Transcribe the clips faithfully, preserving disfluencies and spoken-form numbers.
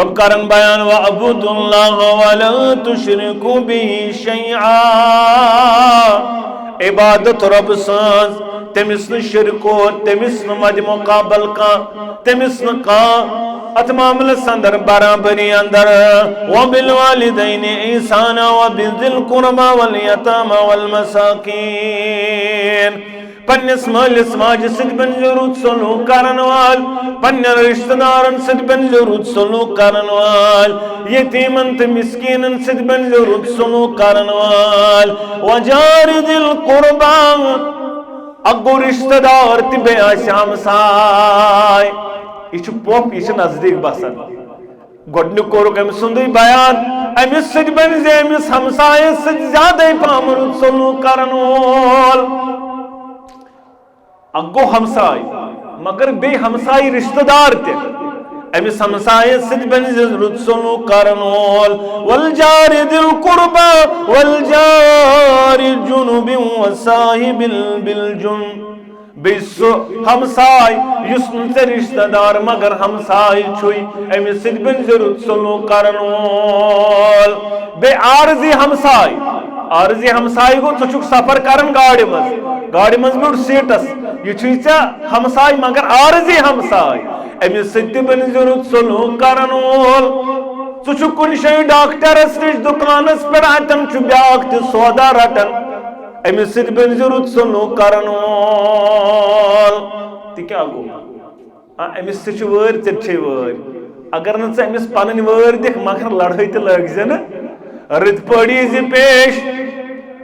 رب کرن بیان، "واعبدوا الله ولا تشركوا به شيئا"، عبادت رب سٕنٛز، تٔمِس نہٕ شرک کوٚر، تٔمِس نہٕ مد مقابل کانٛہہ، تٔمِس نہٕ کانٛہہ اتھ معاملس اندر برابری اندر، "وبالوالدين إحسانا وبذي القربى واليتامى والمساكين"۔ پننِس مٲلِس ماجہِ سۭتۍ بٔنزیو رُت سلوک کرن وٲلۍ، پننٮ۪ن رشتہٕ دارن سۭتۍ بٔنزیو رُت سلوک کرن وٲلۍ، یتیمن تہٕ مسکینن سۭتۍ بٔنزیو رُت سلوک کرن وٲلۍ۔ وجار ذی القربی، اکھ گوٚو رشتہٕ دار تہٕ بیٚیہِ آسہِ ہمساے۔ یہِ چھُ پۄپھ، یہِ چھِ نزدیٖک بسان۔ گۄڈٕنیُک کوٚرُکھ أمۍ سُنٛدُے بیان، أمِس سۭتۍ بٔنۍ زِ أمِس ہمسایَس سۭتۍ زیادَے پَہَم رُت سلوٗک کَرَن وول۔ اَکھ گوٚو ہمساے، مگر بیٚیہِ ہمسایہِ رِشتہٕ دار تہِ۔ أمِس ہمسایَس سۭتۍ بٔنۍ زِ رُت سلوٗک کَرَن وول۔ والجار ذی القربی والجار الجنب والصاحب بالجنب۔ بیٚیہِ سُہ ہمساے یُس نہٕ ژےٚ رشتہٕ دار مگر ہمساے چھُے، أمِس سۭتۍ بٔنۍ زِ رُت سلوٗک کرن وول۔ بیٚیہِ عارضی ہمساے، عارضی ہمساے گوٚو ژٕ چھُکھ سفر کران گاڑِ منٛز، گاڑِ منٛز بیوٗٹھ سیٖٹس، یہِ چھُے ژےٚ ہمساے مگر عارضی ہمساے، أمِس سۭتۍ تہِ بٔنۍ زِ رُت سلوٗک کرن وول۔ ژٕ چھُکھ کُنہِ جایہِ ڈاکٹرس نِش دُکانس پٮ۪ٹھ، اتٮ۪ن چھُ بیٛاکھ تہِ سودا رٹان، أمِس سۭتۍ بٔنۍ زِ رُت سلوٗک کرن وول۔ تہِ کیٛاہ گوٚو؟ آ، أمِس تہِ چھِ وٲرۍ، ژےٚ تہِ چھے وٲرۍ۔ اگر نہٕ ژٕ أمِس پنٕنۍ وٲرۍ دِکھ، مگر لڑٲے تہِ لٲگۍ زِ نہٕ۔ رٕتۍ پٲٹھۍ یی زِ پیش۔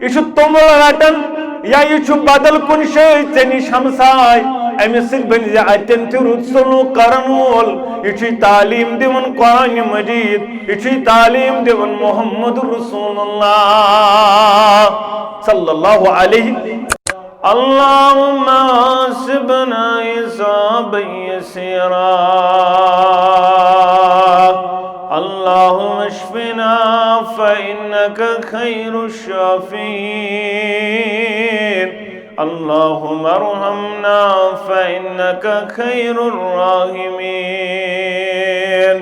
یہِ چھُ توٚمُل رٹان یا یہِ چھُ بدل کُنہِ جایہِ ژےٚ نِش ہمساے، أمِس سۭتۍ بٔنۍ زِ اتٮ۪ن تہِ رُت سلوٗک کرن وول۔ یہِ چھُے تعلیٖم دِوان قرآنِ مجیٖد، یہِ چھُے تعلیٖم دِوان محمد رسول اللہ صلی اللہ علیہ۔ اللهم حاسبنا حسابا يسيرا. اللهم اشفنا فإنك خير الشافين. اللهم ارحمنا فإنك خير الراحمين.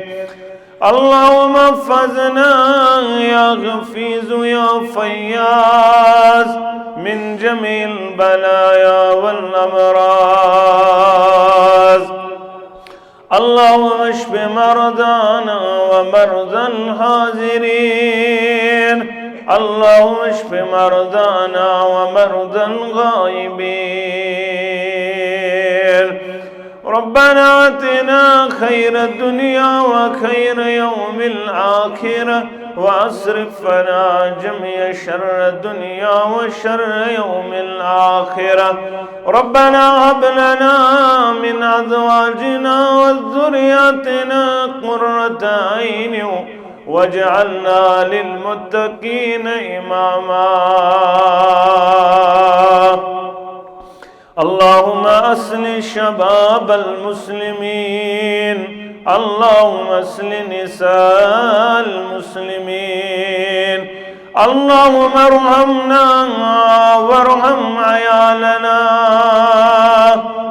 اللهم احفظنا يا حفيظ يا فياض من جميع البلايا والأمراض. اللهم اشف مرضانا ومرضى الحاضرين. اللهم اشف مرضانا ومرضى الغائبين. ربنا آتنا خير الدنيا وخير يوم الآخرة، وأصرف عنا جميع شر الدنيا وشر يوم الآخرة. ربنا هب لنا من أزواجنا وذرياتنا قرة أعين واجعلنا للمتقين إماما. اللهم أصلح شباب المسلمين. اللهم أصلح نساء المسلمين. اللهم ارحمنا وارحم عيالنا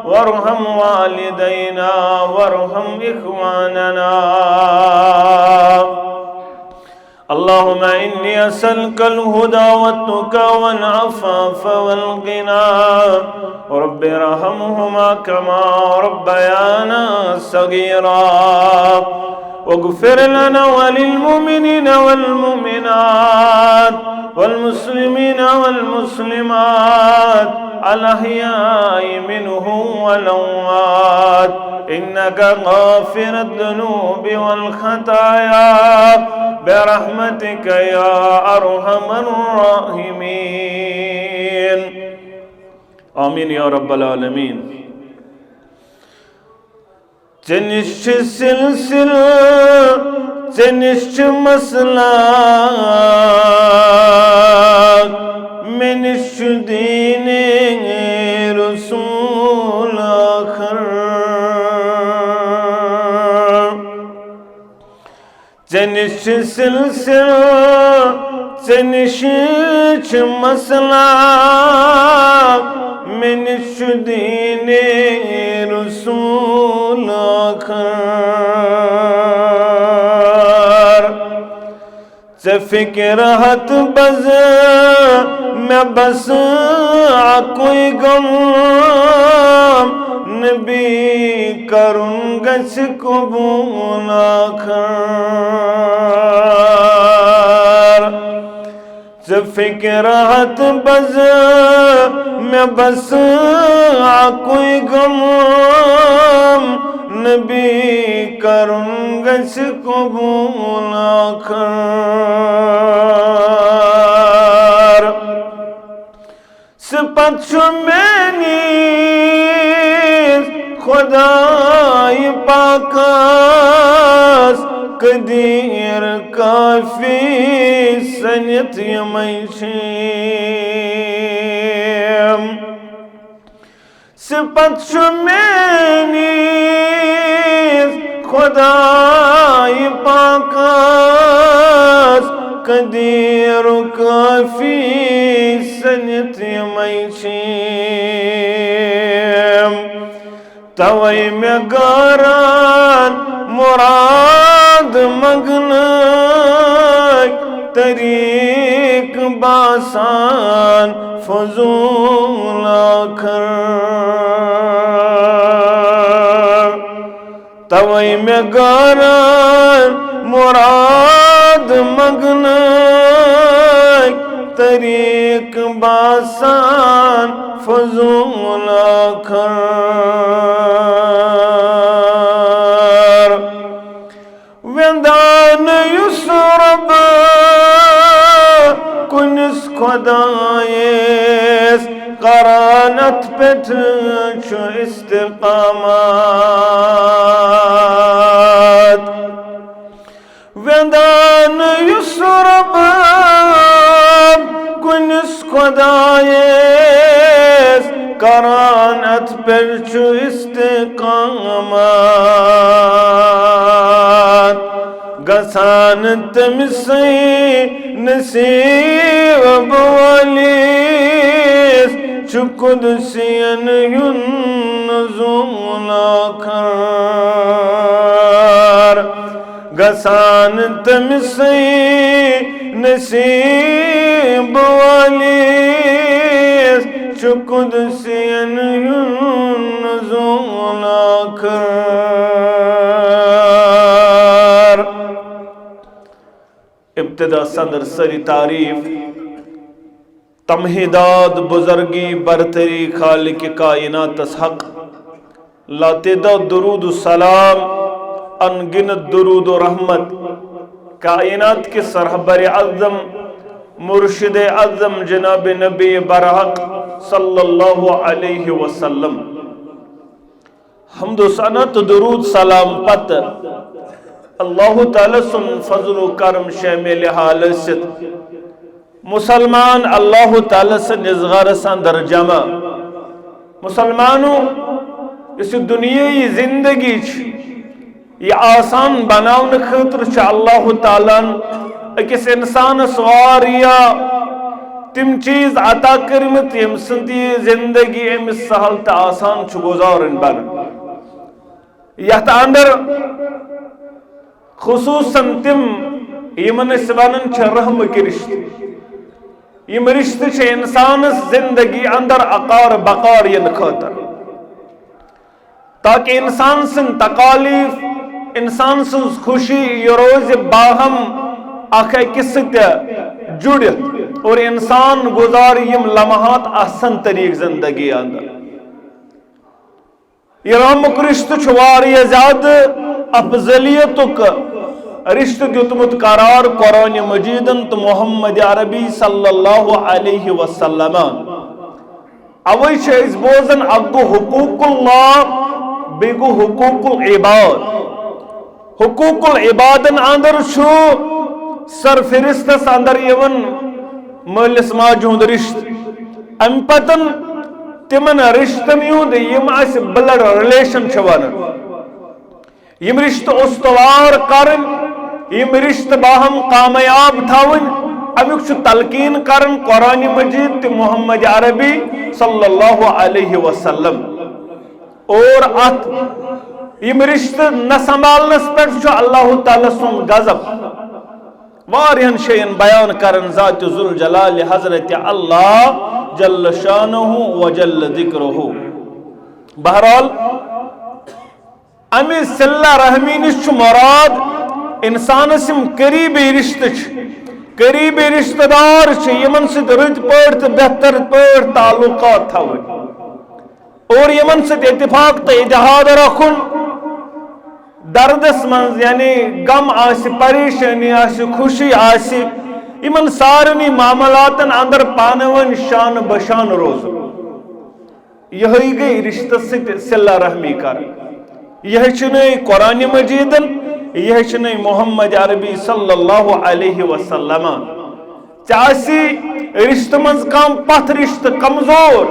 وارحم والدينا وارحم إخواننا. اللهم إني أسألك الهدى والتقى والعفاف والغنى. رب ارحمهما كما ربيانا صغيرا. واغفر لنا وللمؤمنين والمؤمنات والمسلمين والمسلمات الأحياء منهم والأموات. إنك غافر الذنوب والخطايا برحمتك يا أرحم الراحمين. آمين يا رب العالمين. ژےٚ نِش چھِ سلسلہٕ، ژےٚ نِش چھِ مسلک، مےٚ نِش چھُ دیٖنِ رسول آخر۔ ژےٚ نِش چھِ سلسلہٕ، ژےٚ نِش چھِ مسلک، مےٚ نِش چھُ دیٖنِ رسول آخر۔ ژےٚ فِکرِ ہتھ بزٕ مےٚ بس اکُے غم، نبی کرُن گژھِ قبول آخر۔ ژےٚ فِکرِ ہتھ بزٕ مےٚ بس اکُے غم، نبی کرُن گژھِ قبول آخر۔ صفت چھُ میٲنِس خۄدایہِ پاکس، قدیٖر کٲفی سٔنِتھ یِمے چھِ۔ صفت چھُ میٲنِس خۄدایہِ پاکس، قدیٖر کٲفی سٔنِتھ یِمے چھِ۔ توے مےٚ غٲرن مُراد منٛگنٕکۍ طریٖق باسان فضوٗل آخر۔ توے مےٚ غٲرن مُراد منٛگنٕکۍ طریٖق باسان فضوٗل آخر۔ ویندان یُس رۄب کُنِس خۄدایس کران، اتھ پٮ۪ٹھ چھُ استقامت۔ ویندان یُس رۄب کُنِس خۄدایس کران، اتھ پٮ۪ٹھ چھُ استقامت۔ گژھان تٔمِسٕے نصیٖب وٲلِس چھُ قُدسِین ہُنٛد نزول آخر۔ گژھان تٔمِسٕے نصیٖب وٲلِس چھُ قُدسِین ہُنٛد نزول آخر۔ ابتدا اندر سٲری تعریٖف، تمہیٖدات، بُزرگی، برتری خالق کائناتس حق، لاتعداد درود و سلام، ان گنت درود و رحمت، کائنات کِس رہبر اعظم، مرشد اعظم جناب نبی برحق صلی اللہ علیہ وسلم۔ حمد و ثنا تہٕ درود سلام پتہٕ اللہ تعالیٰ سُنٛد فضل و کرم شامل حال ٲسِتھ، مسلمان اللہ تعالیٰ سٕنٛدِس گرس اندر جمع۔ مسلمانو، یُس یہِ دُنیٲیی زندگی چھِ، یہِ آسان بناونہٕ خٲطرٕ چھُ اللہ تعالیٰ ہن أکِس انسانس واریاہ تِم چیٖز عطا کٔرمٕتۍ، ییٚمہِ سۭتۍ یہِ زندگی أمِس سہل تہٕ آسان چھُ گُزارٕنۍ بنان۔ یتھ اندر خصوصاً تِم یِمن أسۍ ونان چھِ رحمٕکۍ رشتہٕ، یِم رشتہٕ چھِ انسانس زندگی اندر اقار بقار یِنہٕ خٲطرٕ، تاکہ انسان سٕنٛدۍ تکالیف، انسان سٕنٛز خوشی، یہِ روزِ باہم اکھ أکِس سۭتۍ جُڑِتھ اور انسان گُزارِ یِم لمحات احسن طریقہٕ زندگی اندر۔ یہِ رحمُک رشتہٕ چھُ واریاہ زیادٕ افضلیتُک رشتہٕ دیُتمُت قرار قرآن مجیدن تہٕ محمد عربی صلی اللہ علیہ وسلمن۔ اوے چھِ أسۍ بوزان، اکھ گوٚو حقوق اللہ، بیٚیہِ گوٚو حقوق العباد۔ حقوق العبادن اندر چھُ سرفہرستس اندر یِوان مٲلِس ماجہِ ہُنٛد رشتہٕ۔ امہِ پتن تِمن رشتن ہُنٛد یِم اسہِ blood relation چھِ ونان۔ یِم رشتہٕ استوار کرٕنۍ، یِم رشتہٕ باہم کامیاب تھاوٕنۍ، امیُک چھُ تلقین کران قرآن مجید تہٕ محمد عربی صلی اللہ علیہ وسلم۔ اور اتھ یِم رشتہٕ نہ سنبھالنس پٮ۪ٹھ چھُ اللہ تعالیٰ سُنٛد غضب۔ واریاہن شین بیان کران ذات ذوالجلال حضرت اللہ جل شانہ و جل ذکرہ۔ بہرحال، امہِ صلہ رحمی نِش چھُ مراد انسانس یِم قریبی رشتہٕ چھِ، قریبی رشتہٕ دار چھِ، یِمن سۭتۍ رٕتۍ پٲٹھۍ تہٕ بہتر پٲٹھۍ تعلقات تھاوٕنۍ۔ اور یِمن سۭتۍ اتفاق تہٕ اتحاد رکھُن، دردس منٛز یعنی غم آسہِ، پریشٲنی آسہِ، خوشی آسہِ، یِمن سارنٕے معاملاتن اندر پانہٕ ؤنۍ شانہٕ بشانہٕ روزُن۔ یِہوٚے گٔے رشتس سۭتۍ صلہ رحمی کرٕنۍ۔ یہِ ہیٚچھنٲے قرآن مجیدن، یہِ ہیٚچھنٲے محمد عربی صلی اللہ علیہ وسلمن۔ ژےٚ آسی رشتہٕ منٛز کانٛہہ پتھ رشتہٕ کمزور،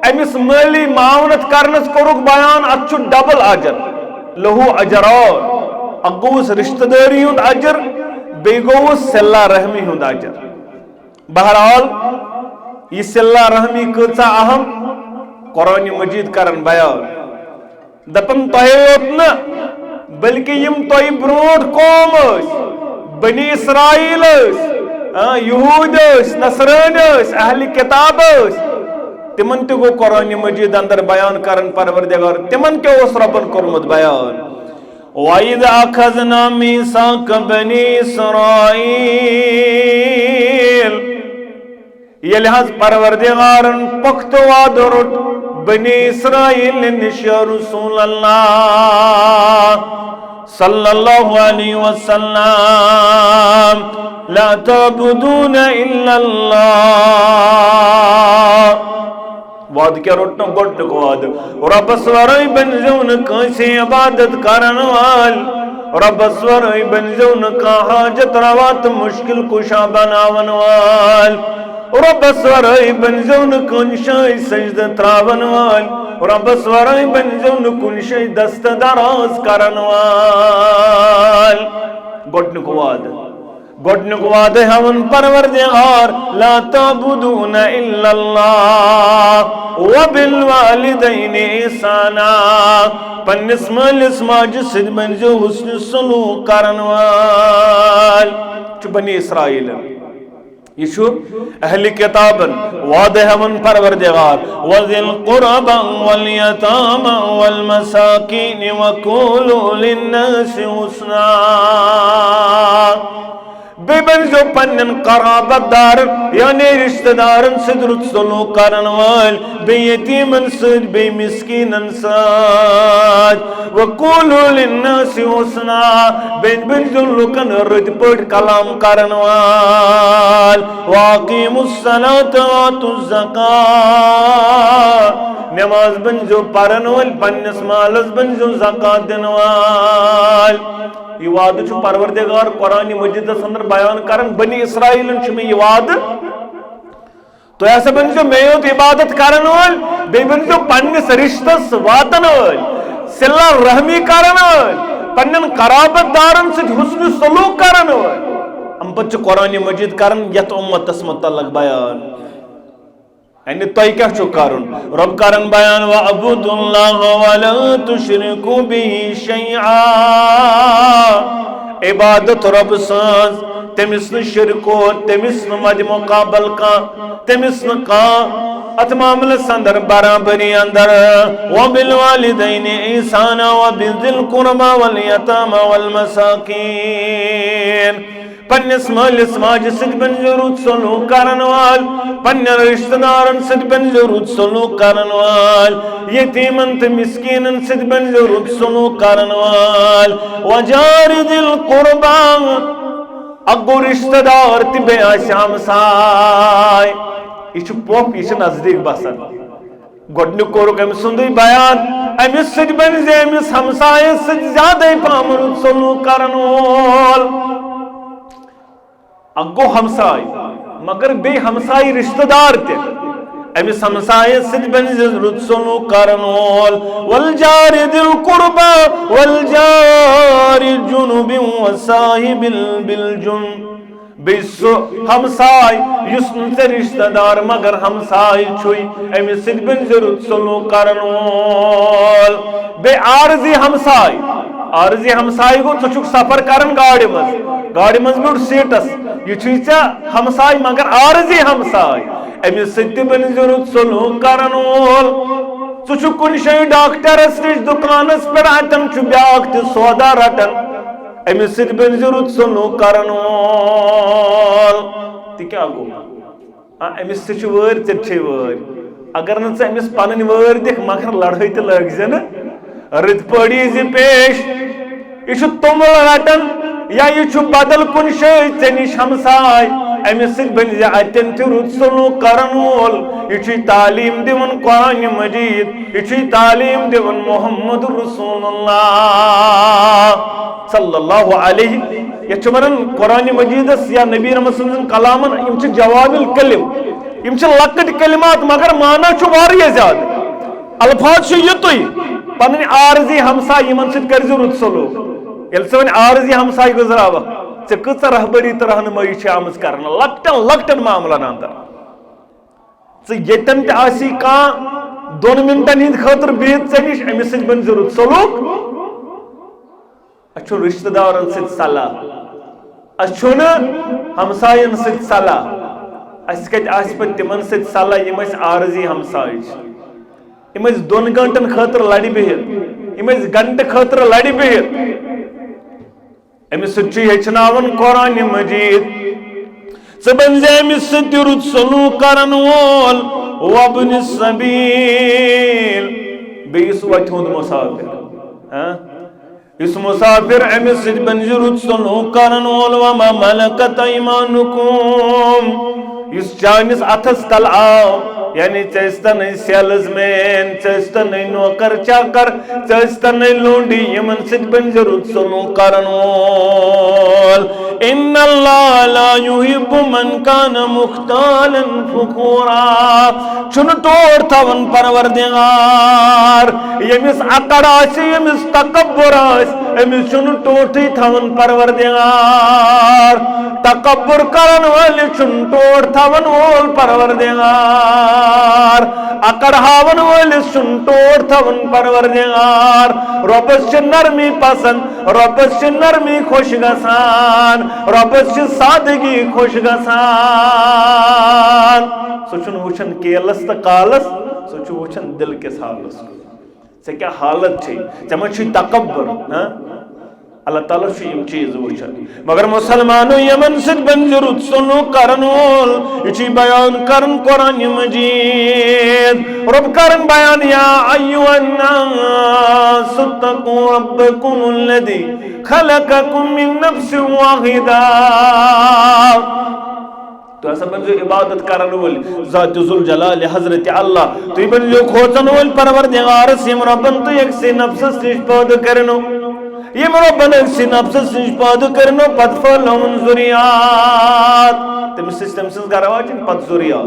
أمِس مٲلی معاونت کرنس کوٚرُکھ بیان، اتھ چھُ ڈبل اجر، لہو اجران۔ اکھ گوٚوُس رشتہٕ دٲری ہُنٛد اجر، بیٚیہِ گوٚوُس صلہ رحمی ہُنٛد اجر۔ بہرحال، یہِ صلہ رحمی کۭژاہ اہم، قرآن مجید کرن بیان۔ دپان تۄہے یوت نہٕ، بلکہ یِم تۄہہِ برونٛٹھ قوم ٲسۍ، بنی اسرائیل ٲسۍ، آ، یہود ٲسۍ، نصرٲنۍ ٲسۍ، اہل کتاب ٲسۍ، تِمن تہِ گوٚو قرآن مجید اندر بیان کران پروردگار، تِمن کیٛاہ اوس رۄبن کوٚرمُت بیان؟ وَإِذْ أَخَذْنَا مِيثَاقَ بَنِي إِسْرَائِيلَ۔ ییٚلہِ حظ پروردگارن پختہٕ وعدٕ روٚٹ بنی اسرائیل نِش رسول اللہ صلی اللہ علیہ وسلم، لا تعبدون الا اللہ۔ وعدٕ کیٛاہ روٚٹنو؟ گۄڈٕنیُک وعدٕ، رۄبس ورٲے بٔنزیو نہٕ کٲنٛسہِ عبادت کرن وٲلۍ، رۄبس ورٲے بٔنزیو نہٕ کانٛہہ حاجت روا تہٕ مُشکِل کُشا بناون وٲلۍ۔ رۄبس ورٲے بٔنزیو نہٕ کُنہِ جایہِ سجدٕ تراون وٲلۍ، رۄبس ورٲے بٔنزیو نہٕ کُنہِ جایہِ دست دراز کرن وٲلۍ۔ گۄڈٕنیُک وعدٕ، گۄڈٕنیُک وعدٕ ہاوُن پروردگار، لا تعبدون الا اللہ وبالوالدین احسانا، پننِس مٲلِس ماجہِ سۭتۍ بٔنزیو حسن سلوک کرن وٲلۍ۔ چھُ بنی اسرائیلن۔ یہِ چھُ اہلِ کِتابن وعدٕ ہٮ۪وان پروردگار، وذی القربی والیتامی والمساکین وقولوا للناس حسنا۔ بیٚیہِ بٔنزیو پننٮ۪ن قرابت دارن، یعنی رشتہٕ دارن سۭتۍ رُت سلوک کرن وٲلۍ، بیٚیہِ یتیٖمن سۭتۍ، بیٚیہِ مسکیٖنن سۭتۍ۔ وقولوا للناس حسنا، بیٚیہِ بٔنزیو لُکن رٕتۍ پٲٹھۍ کلام کرن وٲلۍ۔ واقیموا الصلاۃ وآتوا الزکاۃ، نماز بٔنزیو پرن وٲلۍ، پننِس مالس بٔنزیو زکات دِنہٕ وٲلۍ۔ یہِ وعدٕ چھُ پروردگار قرآن مجیدس اندر بیان کران، بنی اسرائیلن چھُ مےٚ یہِ وعدٕ۔ تُہۍ ہسا بٔنزیو مے یوت عبادت کرن وٲلۍ، بیٚیہِ بٔنزیو پننِس رشتس واتن وٲلۍ، صلہ رحمی کرن وٲلۍ، پننٮ۪ن قرابت دارن سۭتۍ حسن سلوک کرن وٲلۍ۔ امہِ پتہٕ چھُ قرآن مجید کران یتھ امتس متعلق بیان۔ یعنی تۄہہِ کیٛاہ چھُ کرُن؟ رۄب کرن بیان، وَاعْبُدُوا اللَّهَ وَلَا تُشْرِكُوا بِهِ شَيْئًا۔ عبادت رۄب سٕنٛز، تٔمِس نہٕ شرکو، تٔمِس نہٕ مدِ مقابل کانٛہہ، تٔمِس نہٕ کانٛہہ اتھ معاملس اندر برابری اندر۔ وَبِالْوَالِدَيْنِ إِحْسَانًا وَبِذِي الْقُرْبَى وَالْيَتَامَى وَالْمَسَاكِينَ۔ پننِس مٲلِس ماجہِ سۭتۍ بٔنزیو رُت سلوک کرن وٲلۍ، پننٮ۪ن رشتہٕ دارن سۭتۍ بٔنزیو رُت سلوک کرن وٲلۍ، یتیٖمن تہٕ مسکیٖنن سۭتۍ بٔنزیو رُت سلوک کرن وٲلۍ۔ وجار ذی القربی، اکھ گوٚو رشتہٕ دار تہٕ بیٚیہِ آسہِ ہمساے۔ یہِ چھُ پۄپھ، یہِ چھِ نزدیٖک بسان۔ گۄڈٕنیُک کوٚرُکھ أمۍ سُنٛدُے بیان، أمِس سۭتۍ بٔنۍ زِ أمِس ہمسایَس سۭتۍ زیادَے پَہَم رُت سلوٗک کَرَن وول۔ اَکھ گوٚو ہمساے، مگر بیٚیہِ ہمساے رِشتہٕ دار تہِ۔ أمِس ہمسایَس سۭتۍ بٔنۍ زِ رُت سلوٗک کَرَن وول۔ والجار ذی القربی والجار الجنب والصاحب بالجنب۔ بیٚیہِ سُہ ہمساے یُس نہٕ ژےٚ رِشتہٕ دار مگر ہمساے چھُے، أمِس سۭتۍ بٔنۍ زِ رُت سلوٗک کرن وول۔ بیٚیہِ عارضی ہمساے، عارضی ہمسایہِ گوٚو، ژٕ چھُکھ سفر کران گاڑِ منٛز، گاڑِ منٛز بیوٗٹھ سیٖٹس، یہِ چھُے ژےٚ ہمسایہِ، مگر عارضی ہمسایہِ، أمِس سۭتۍ تہِ بٔنۍ زِ رُت سلوٗک کرن وول۔ ژٕ چھُکھ کُنہِ جایہِ ڈاکٹرس نِش، دُکانس پٮ۪ٹھ، اتٮ۪ن چھُ بیٛاکھ تہِ سودا رٹان، أمِس سۭتۍ بٔنۍ زِ رُت سلوٗک کرن وول۔ تہِ کیٛاہ گوٚو؟ آ، أمِس تہِ چھِ وٲرۍ، ژےٚ تہِ چھے وٲرۍ۔ اگر نہٕ ژٕ أمِس پنٕنۍ وٲرۍ دِکھ، مگر لڑٲے تہِ لٲگۍ زِ نہٕ۔ رٕتۍ پٲٹھۍ یی زِ پیش۔ یہِ چھُ توٚمُل رٹان یا یہِ چھُ بدل کُنہِ جایہِ ژےٚ نِش ہمساے، أمِس سۭتۍ بٔنۍ زِ اتٮ۪ن تہِ رُت سلوٗک کرن وول۔ یہِ چھُے تعلیٖم دِوان قرآنِ مجیٖد، یہِ چھُے تعلیٖم دِوان محمد رسول اللہ صلی اللہ علیہ۔ یتھ چھِ ونان قرآنِ مجیٖدس یا نبی رحمت سٕنٛدٮ۪ن کلامن، یِم چھِ جوامع الکلم، یِم چھِ لۄکٕٹۍ کلمات، مگر معنی چھُ واریاہ زیادٕ۔ الفاظ چھِ یِتُے، پنٕنۍ عارضی ہمساے، یِمن سۭتۍ کٔرۍ زِ رُت سلوک۔ ییٚلہِ ژٕ وۄنۍ عارضی ہمساے گُزراوکھ، ژےٚ کۭژاہ رہبری تہٕ رہنمٲیی چھِ آمٕژ کرنہٕ لۄکٹٮ۪ن لۄکٹٮ۪ن معاملن اندر؟ ژٕ ییٚتٮ۪ن تہِ آسی کانٛہہ دۄن منٹن ہٕنٛدِ خٲطرٕ بِہِتھ ژےٚ نِش، أمِس سۭتۍ بٔنۍ زِ رُت سلوک۔ اَسہِ چھُنہٕ رِشتہٕ دارَن سۭتۍ صلاح، اَسہِ چھُنہٕ ہمساین سۭتۍ صلاح۔ اَسہِ کَتہِ آسہِ پَتہٕ تِمَن سۭتۍ صلاح، یِم اَسہِ عارضی ہمساے چھِ، یِم أسۍ دۄن گٲنٛٹَن خٲطرٕ لَڑِ بِہِتھ، یِم أسۍ گھنٹہٕ خٲطرٕ لَڑِ بِہِتھ۔ أمِس سۭتۍ چھُ ہیٚچھناوان قرآنِ مجیٖد۔ ژٕ بَن زِ أمِس سۭتۍ تہِ رُت سلوٗک کَرَن وول۔ وابن السبیل، بیٚیہِ یُس وَتہِ ہُنٛد مُسافِر، ہاں؟ یُس مُسافِر، أمِس سۭتۍ بَن زِ رُت سلوٗک کَرَن وول۔ وما ملکت ایمانکم، یُس چٲنِس اَتھَس تَل آو، یعنی ژےٚ ٲسۍ تَن أسۍ سیلز مین، ژےٚ ٲسۍ تَن أسۍ نوکر چاکر، ژےٚ ٲسۍ تَن أسۍ لونڈی، یِمَن سۭتۍ بٔنۍ زِ رُت سلوٗک کَرَن وول۔ ان اللہ لا یحب من کان مختالا فخورا، چھُنہٕ ٹوٹھ تھاوان پروردگار، ییٚمِس اکڑ آسہِ، ییٚمِس تکبر آسہِ، أمِس چھُنہٕ ٹوٹھٕے تھاوان پروردگار۔ تکبر کرن وٲلِس چھُنہٕ ٹوٹھ تھاوان وول پروردگار، اکڑ ہاون وٲلِس چھُنہٕ ٹوٹھ تھاوان پروردگار۔ رۄبس چھِ نرمی پسند، رۄبس چھِ نرمی خۄش گژھان، رۄبس چھِ سادگی خۄش گژھان۔ سُہ چھُنہٕ وٕچھان کیلس تہٕ کالس، سُہ چھُ وٕچھان دِل کِس حالس کُن۔ ژےٚ کیٛاہ حالت چھے؟ ژےٚ ما چھُے تکبر؟ ہاں؟ اللہ تعالیٰ چھُ یِم چیٖز وٕچھان۔ مگر مسلمانو، یِمن سۭتۍ بٔنۍ زِ رُت سلوک کرن وول، یہِ چھُے بیان کران قرآن مجید۔ رۄب کران بیان، یا ایھا الناس اتقوا ربکم الذی خلقکم من نفس واحدہ۔ تُہۍ ہسا بٔنۍزیو عبادت کرن وٲلۍ ذات ذوالجلال حضرت اللہ۔ تُہۍ بٔنۍزیو کھوژن وٲلۍ پروردگارس، ییٚمۍ رۄبن تُہۍ أکسٕے نفسس نِش پٲدٕ کٔرنو، ییٚمۍ رۄبن أکسٕے نفسس نِش پٲدٕ کٔرنو، پتہٕ پھٔہلٲوُن ذُریات۔ تٔمِس ٲسۍ تٔمۍ سٕنٛز گرٕ واجِنۍ پتہٕ ذُریات۔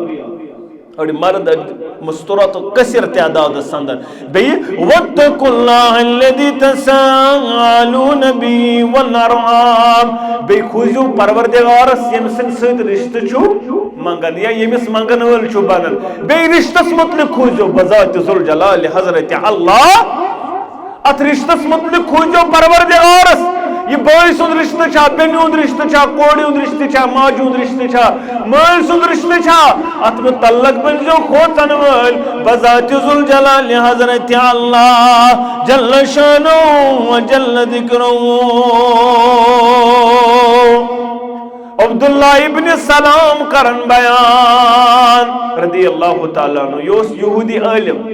أڑۍ مرد، أڑۍ مستورات و کثیر تعدادس اندر۔ بیٚیہِ، واتقوا اللہ الذی تساءلون بہ والارحام۔ بیٚیہِ کھوٗژِو پروردگارس، ییٚمہِ سٕنٛدِ سۭتۍ رشتہٕ چھُو منگان یا ییٚمِس منگن وٲلۍ چھُو بنان۔ بیٚیہِ رشتس متعلق کھوٗژِو بذات ذوالجلال حضرت اللہ۔ اتھ رشتس متعلق کھوٗژِو پروردگارس۔ یہِ بٲے سُنٛد رشتہٕ چھا، بیٚنہِ ہُنٛد رشتہٕ چھا، کورِ ہُنٛد رشتہٕ چھا، ماجہِ ہُنٛد رشتہٕ چھا، مٲلۍ سُنٛد رشتہٕ چھا، اتھ متعلق بٔنۍزیو کھوژن وٲلۍ بذات ذوالجلال حضرت اللہ جل شانہ و جل ذکرہ۔ عبداللہ ابن سلام کرن بیان رضی اللہ تعالیٰ عنہ، یہِ اوس یہودی عٲلم،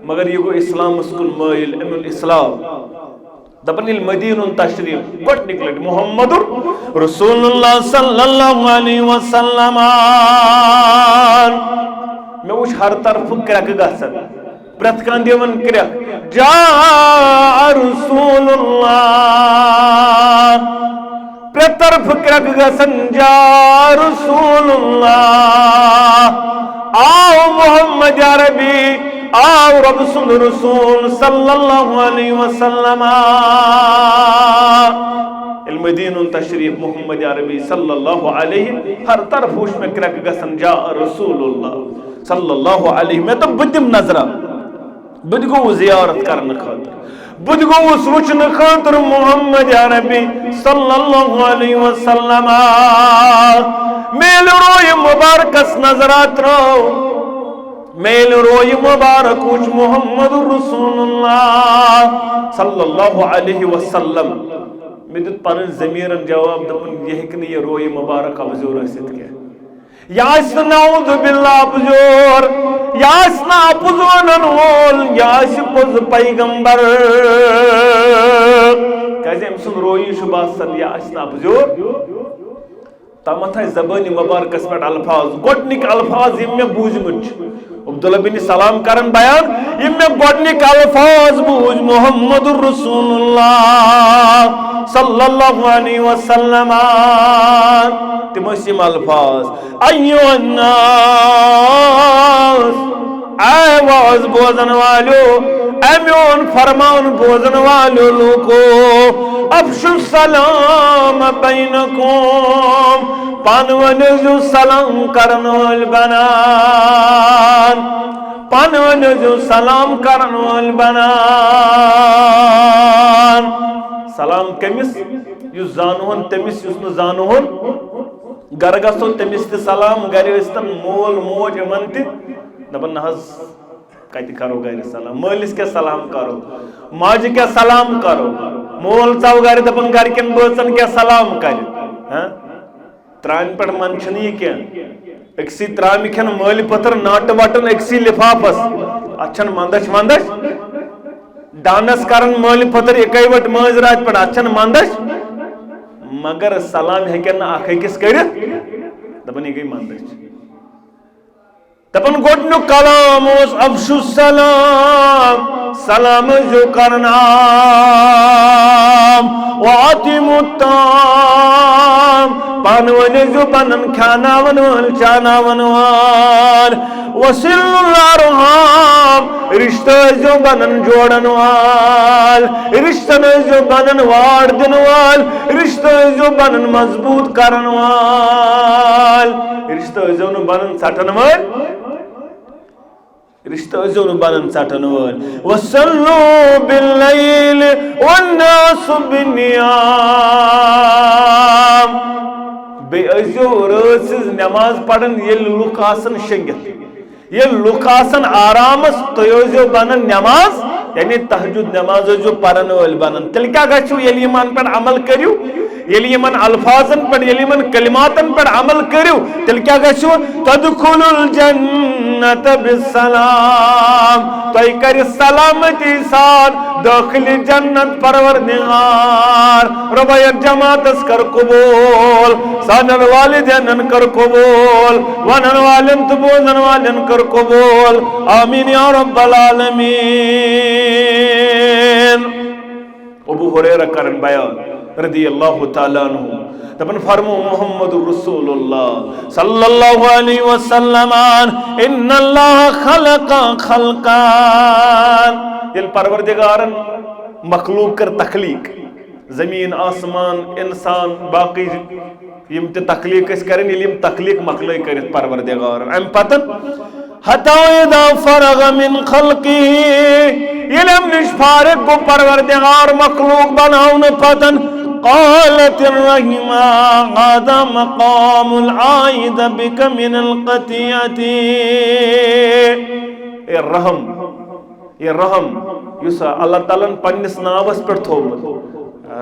مگر یہِ گوٚو اسلامس کُن مٲیِل، أمۍ اوٚن اسلام۔ دپان ییٚلہِ مدینہٕ اوٚن تشریف، گۄڈٕنِکۍ لٹہِ محمد رسول اللہ صلی اللہ علیہ وسلم۔ مےٚ وٕچھ ہر طرفہٕ کرٛٮ۪کہٕ گژھان، پرٛٮ۪تھ کانٛہہ دِوان کرٛٮ۪کھ، جاء رسول اللہ۔ پرٛٮ۪تھ طرفہٕ کرٛٮ۪کہٕ گژھان، جاء رسول اللہ، آو محمد عربی، آو رۄب سُنٛد رسول صلی اللہ علیہ وسلم۔ ییٚلہِ مدینہٕ اوٚن تشریف محمد عربی صلی اللہ علیہ، ہر طرفہٕ وٕچھ مےٚ کرٛٮ۪کہٕ گژھان، جاء رسول اللہ صلی اللہ علیہ، مےٚ دوٚپ بہٕ دِمہٕ نظرہ۔ بہٕ تہِ گوٚوُس زیارت کرنہٕ خٲطرٕ، بہٕ تہِ گوٚوُس وٕچھنہٕ خٲطرٕ محمد عربی صلی اللہ علیہ وسلم۔ میلہِ رویہِ مبارکس نظرا ترٲو، میلہِ رویہِ مبارک وٕچھ محمد رسول اللہ صلی اللہ علیہ وسلم۔ مےٚ دیُت پنٕنۍ ضمیٖرن جواب، دوٚپُن، یہِ ہیٚکہِ نہٕ یہِ رویہِ مبارک اپزیور ٲسِتھ کینٛہہ۔ یہِ آسہِ نہٕ نعوذ باللہ اپزیور، یہِ آسہِ نہٕ اپُز ونن وول، یہِ آسہِ پوٚز پیغمبر۔ کیازِ أمۍ سُنٛد رویہِ چھُ باسان، یہِ آسہِ نہٕ اپزیور۔ تامتھ آسہِ زبٲنہِ مبارکس پٮ۪ٹھ الفاظ، گۄڈٕنِکۍ الفاظ یِم مےٚ بوٗزمٕتۍ چھِ، عبداللہ بن سلام کرن بیان، یِم مےٚ گۄڈٕنِکۍ الفاظ بوٗزۍ محمد رسول اللہ صلی اللہ علیہ وسلم، تِم ٲسۍ یِم الفاظ، ایُّہَا الناس، اے واز بوزن والیو، اے میون فرمان بوزن والیو لوکو، افشوا السلام بینکم، پانہٕ ؤنۍ ٲسۍزیو سلام کرن وٲلۍ بنان، پانہٕ ؤنۍ ٲسۍزیو سلام کرن وٲلۍ بنان۔ سلام کٔمِس؟ یُس زانہون تٔمِس، یُس نہٕ زانہون۔ گرٕ گژھو تٔمِس تہِ سلام، گرِ ٲسۍتن مول موج یِمن تہِ۔ دپان، نہ حظ، کتہِ کرو گرِ سلام؟ مٲلِس کیٛاہ سلام کرو؟ ماجہِ کیٛاہ سلام کرو؟ مول ژاو گرِ، دپان، گرِکٮ۪ن بٲژن کیٛاہ سلام کرِ؟ ہاں؟ ترامہِ پٮ۪ٹھ منٛد چھُنہٕ یہِ کینٛہہ۔ أکسٕے ترامہِ کھٮ۪ن مٲلۍ پٔتھر، ناٹہٕ وٹن أکسٕے لفافس۔ اتھ چھنہٕ منٛدچھ ونٛدچھ۔ ڈانس کرن مٲلۍ پٔتھر اِکے وٹہِ مٲنٛزِ راتہِ پٮ۪ٹھ، اتھ چھنہٕ منٛدچھ۔ مگر سلام ہیٚکن نہٕ اکھ أکِس کٔرِتھ۔ دپان، یہِ گٔے منٛدچھ۔ دپان گۄڈنیُک کلام اوس افشوا السلام، سلام ٲسۍزیو کران عام، واطعموا الطعام، پانہٕ ؤنۍ ٲسۍزیو بنان کھیاناون وٲلۍ، چاناون وٲلۍ، وصلوا الارحام، رشتہٕ ٲسۍزیو بنان جوڑن وٲلۍ، رشتن ٲسۍزیو بنان واڑ دِنہٕ وٲلۍ، رشتہٕ ٲسۍزیو بنان مضبوط کرن وٲلۍ، رشتہٕ ٲسۍزیو نہٕ بنان ژٹن وٲلۍ۔ رشتہٕ ٲسۍزیو نہٕ بنان ژٹن وٲلۍ۔ وصلوا باللیل والناس بالنیام۔ بیٚیہِ ٲسۍزیو رٲژ ہٕنٛز نٮ۪ماز پران، ییٚلہِ لُکھ آسن شٔنگِتھ، ییٚلہِ لُکھ آسن آرامس، تُہۍ ٲسۍزیو بنان نٮ۪ماز، یعنی تہجد نٮ۪ماز ٲسۍزیو پرن وٲلۍ بنان۔ تیٚلہِ کیٛاہ گژھِوٕ؟ ییٚلہِ یِمن پٮ۪ٹھ عمل کٔرِو، ییٚلہِ یِمن الفاظن پٮ۪ٹھ، ییٚلہِ یِمن کلماتن پٮ۪ٹھ عمل کٔرِو، تیٚلہِ کیٛاہ گژھِوٕ؟ تدخلوا الجنة بالسلام۔ تۄہہِ کرِ سلامتی سان دٲخلِ جنت پروردگار۔ رۄبا، یتھ جماعتس کر قبول، سانٮ۪ن والدینن کر قبول، ونن والٮ۪ن تہٕ بوزن والٮ۪ن کر قبول۔ آمین یا رب العالمین۔ ابو ہریرہ کرن بیان رضی اللہ تعالیٰ عنہ، دپان فرمو محمد رسول اللہ صلی اللہ علیہ وسلم، ان اللہ خلق خلقا، ییٚلہِ پروردگارن مخلوق کٔر تخلیق، زمین، آسمان، انسان، باقی یِم تہِ تخلیق ٲسۍ کران، ییٚلہِ یِم تخلیق مۄکلٲے کٔرِتھ پروردگارن، امہِ پتہٕ، حتی اذا فرغ من خلقه، ییٚلہِ امہِ نِش فارغ گوٚو پروردگار مخلوق بناونہٕ پتہٕ، قالت الرحمہ هذا مقام العائد بك من القطيعة۔ اے رحم، یہِ رحم یُس اللہ تعالیٰ ہن پننِس ناوس پٮ۪ٹھ تھوومُت۔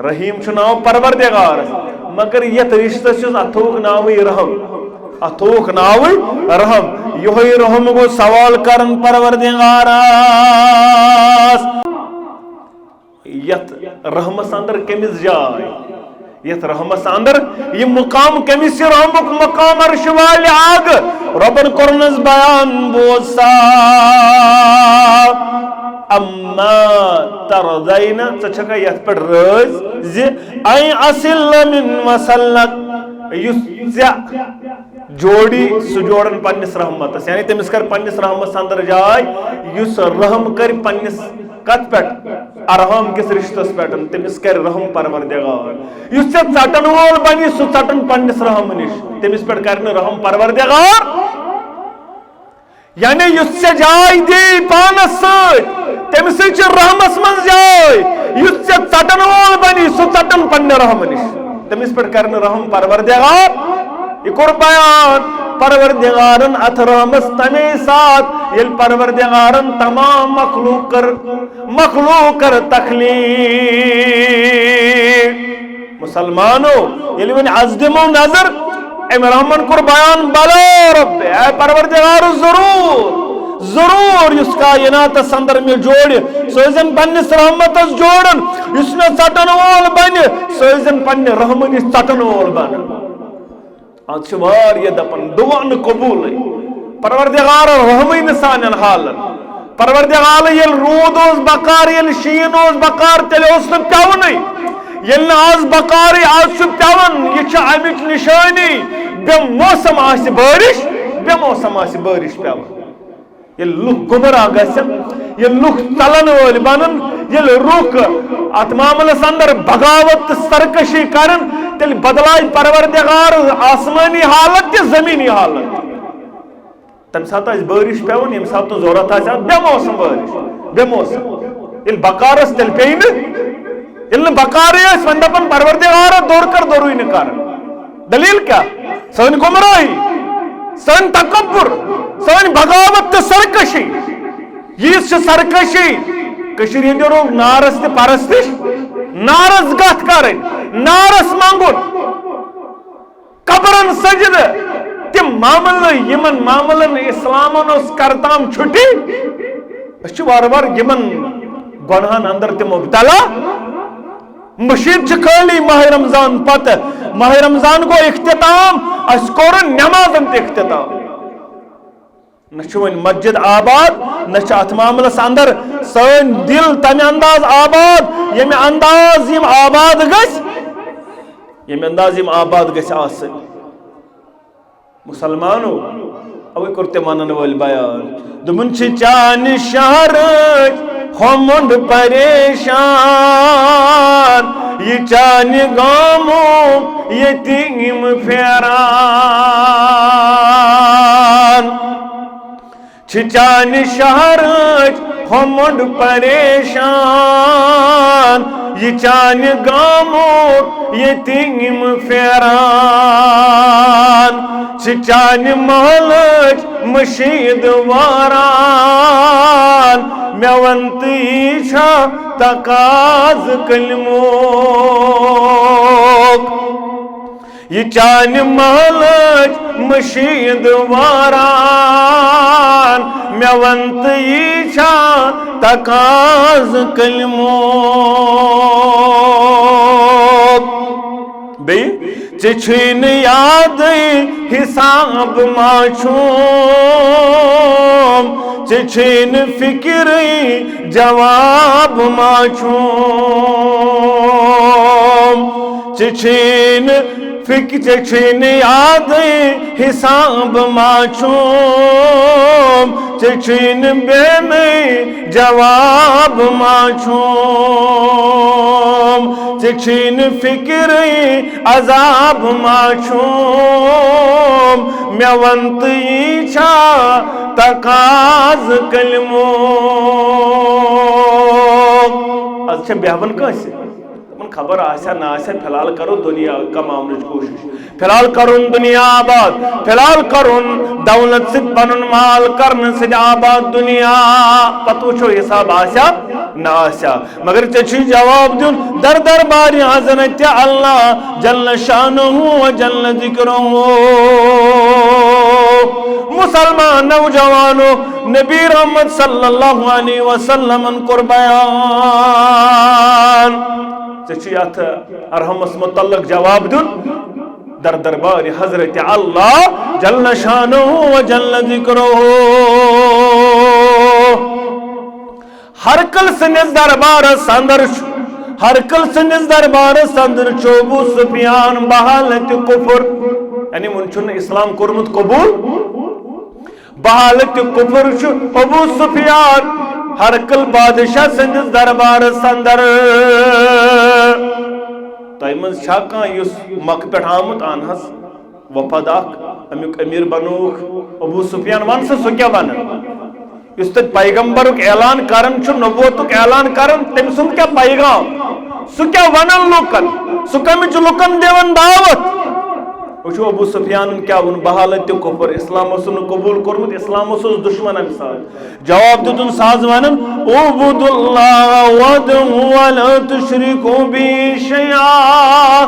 رحیم چھُ ناو پروردگارس، مگر یتھ رشتس چھُس اتھ تھووُکھ ناوٕے رحم، اتھ تھووُکھ ناوٕے رحم۔ یِہوٚے رحم گوٚو سوال کران پروردگارس۔ یتھ رحمس اندر کٔمِس جاے؟ یتھ رحمس اندر یہِ مقام کٔمِس؟ یہِ رحمُک مقام عرش والہِ آگہٕ۔ رۄبن کوٚرنس بیان، بوز سا، اما ترضین، ژٕ چھکھا یتھ پٮ۪ٹھ رٲضۍ زِ ان اصل من وصلک، یُس ژےٚ جوڑی، سُہ جوڑن پننِس رحمتس، یعنی تٔمِس کر پننِس رحمتس اندر جاے، یُس رحم کرِ پننِس کتھ پٮ۪ٹھ؟ ارحام کِس رشتس پٮ۪ٹھ، تٔمِس کرِ رحم پروردگار۔ یُس ژےٚ ژٹن وول بنہِ، سُہ ژٹن پننِس رحم نِش، تٔمِس پٮ۪ٹھ کرِ نہٕ رحم پروردگار۔ یعنی یُس ژےٚ جاے دی پانس سۭتۍ، تٔمۍ سٕے چھِ رحمس منٛز جاے۔ یُس ژےٚ ژٹن وول بنہِ، سُہ ژٹن پننہِ رحمہٕ نِش۔ تٔمِس پٮ۪ٹھ کرِ نہٕ رحم پروردگار۔ یہِ کوٚر بیان، پروردگارن اتھ رحمس تمے ساتہٕ، ییٚلہِ پروردگارن تمام مخلوق کٔر، مخلوق کٔر تخلیق۔ مسلمانو، ییٚلہِ وۄنۍ از دِمو نظر، أمۍ رحمن کوٚر بیان، بلے رب، اے پروردگار، ضرور، ضرور یُس کائناتس اندر مےٚ جوڑِ، سُہ ٲسِن پننِس رحمتس جوڑن، یُس مےٚ ژٹن وول بنہِ، سُہ ٲسِن پننہِ رحمہٕ نِش ژٹن وول بنن۔ از چھِ واریاہ دپان، دعا نہٕ قبولٕے، پروردگار، رحمٕے نہٕ سانٮ۪ن حالن۔ پروردگار، ییٚلہِ روٗد اوس بکار، ییٚلہِ شیٖن اوس بکار، تیٚلہِ اوس نہٕ پٮ۪ونٕے۔ ییٚلہِ نہٕ آز بکارٕے، آز چھُ پٮ۪وان، یہِ چھِ اَمِچ نِشٲنی۔ بے موسم آسہِ بٲرِش، بے موسم آسہِ بٲرِش پٮ۪وان۔ ییٚلہِ لُکھ گُمراہ گژھن، ییٚلہِ لُکھ ژلن وٲلۍ بنن، ییٚلہِ لُکھ اتھ معاملس اندر بغاوت تہٕ سرکشی کرن، تیٚلہِ بدلایہِ پروردگار آسمٲنی حالت تہِ زمینی حالت۔ تمہِ ساتہٕ آسہِ بٲرِش پٮ۪وان، ییٚمہِ ساتہٕ نہٕ ضروٗرت آسہِ، آسہِ بے موسم بٲرِش، بے موسم۔ ییٚلہِ بکار ٲس، تیٚلہِ پیٚیہِ نہٕ۔ ییٚلہِ نہٕ بکارٕے ٲسۍ، وۄنۍ دپان پروردگارا، دوٚر کر، دوٚرُے نہٕ کر۔ دلیل کیٛاہ؟ سٲنۍ گمراہی، سٲنۍ تکبر، سٲنۍ بغاوت تہٕ سرکشی۔ ییٖژ چھِ سرکشی۔ کٔشیٖرِ ہٕنٛدیو روو نارس تہِ پرستش، نارس گتھ کرٕنۍ، نارس منٛگُن۔ قبرن سجدٕ، تِم معاملہٕ، یِمن معاملن اسلامن اوس کرتام چھُٹی، أسۍ چھِ وارٕ وارٕ یِمن گۄنہن اندر تہِ مبتلا۔ مشیت چھِ خٲلی ماہ رمضان پتہٕ، ماہ رمضان گوٚو اختتام، اَسہِ کوٚر نمازن تہِ اختتام۔ نہ چھُ وۄنۍ مسجد آباد، نہ چھُ اتھ معاملس اندر سٲنۍ دل تمہِ انداز آباد، ییٚمہِ انداز یِم آباد گژھِ، ییٚمہِ انداز یِم آباد گژھِ آسٕنۍ۔ مسلمانو، اوے کوٚر تٔمۍ ونن وٲلۍ بیان۔ دوٚپُن چھِ چانہِ شہرٕچ ہۄمُنٛڈ پریشان، یہِ چانہِ گامُک یتیٖم پھیران۔ چھِ چانہِ شہرٕچ ہۄمُنٛڈ پریشان، یہِ چانہِ گامُک یتیٖم پھیران۔ چھِ چانہِ محلٕچ مشیٖد واران، مےٚ وَن تہٕ یی چھا تقاضہٕ کلمُک؟ یہِ چانہِ محلٕچ مشیٖد واران، مےٚ وَن تہٕ یی چھا تقاضہٕ کلمُک؟ بیٚیہِ، ژےٚ چھُے نہٕ یادٕے حساب ما چھُم، ژےٚ چھُے نہٕ فکرٕے جواب ما چھُم، ژےٚ چھُے نہٕ فکر، ژےٚ چھُے نہٕ یادٕے حساب ما چھُم، ژےٚ چھُے نہٕ بیٚہنٕے جواب ما چھُم، ژےٚ چھُے نہٕ فکرٕے عذاب ما چھُم، مےٚ وَن تہٕ یی چھا تقاضہٕ کلمُک؟ از چھےٚ بیہوان کٲنٛسہِ؟ تِمن خبر آسیا نہ آسیا، فی الحال کرو دنیا کماونٕچ کوٗشش، فی الحال کرُن دنیا آباد، فی الحال کرُن دولت سۭتۍ پنُن مال کرنہٕ سۭتۍ آباد دنیا۔ پتہٕ وٕچھو حساب آسیا نہ آسیا۔ مگر ژےٚ چھُے جواب دیُن در دربارِ حضرت اللہ جل شانہ و جل ذکرہ۔ مسلمان نوجوانو، نبی رحمت صلی اللہ علیہ وسلمن کوٚر بیان۔ ژےٚ چھُے اتھ ارحمس متعلق جواب دیُن در دربارِ حضرت اللہ جل شانہ و جل ذکرہ۔ ہرقل سٕنٛدِس دربارس اندر چھُ، ہرقل سٕنٛدِس دربارس اندر چھُ ابو سفیان بحالت کفر، یعنی وُنہِ چھُنہٕ اسلام کوٚرمُت قبول۔ بحالت کفر چھُ ابو سفیان ہرقل بادشاہ سٕنٛدِس دربارس اندر۔ تۄہہِ منٛز چھا کانٛہہ یُس مکہٕ پٮ۪ٹھ آمُت؟ اہن حظ، وفد اکھ، امیُک امیر بنووُکھ ابو سفیان۔ ون سا، سُہ کیٛاہ ونان؟ یُس تتہِ پیغمبرُک اعلان کران چھُ، نبوتُک اعلان کران، تٔمۍ سُنٛد کیٛاہ پیغام؟ سُہ کیٛاہ ونان لوٗکن؟ سُہ کمِچ لوٗکن دِوان دعوت؟ وٕچھو ابو سفیانن کیٛاہ ووٚن، بحالت کفر، اسلام اوس نہٕ قبول کوٚرمُت، اسلام اوس دشمن امہِ ساتہٕ۔ جواب دیُتُن سُہ حظ ونان، "اعبدوا اللہ وحدہ ولا تشرکوا بہ شیئا۔"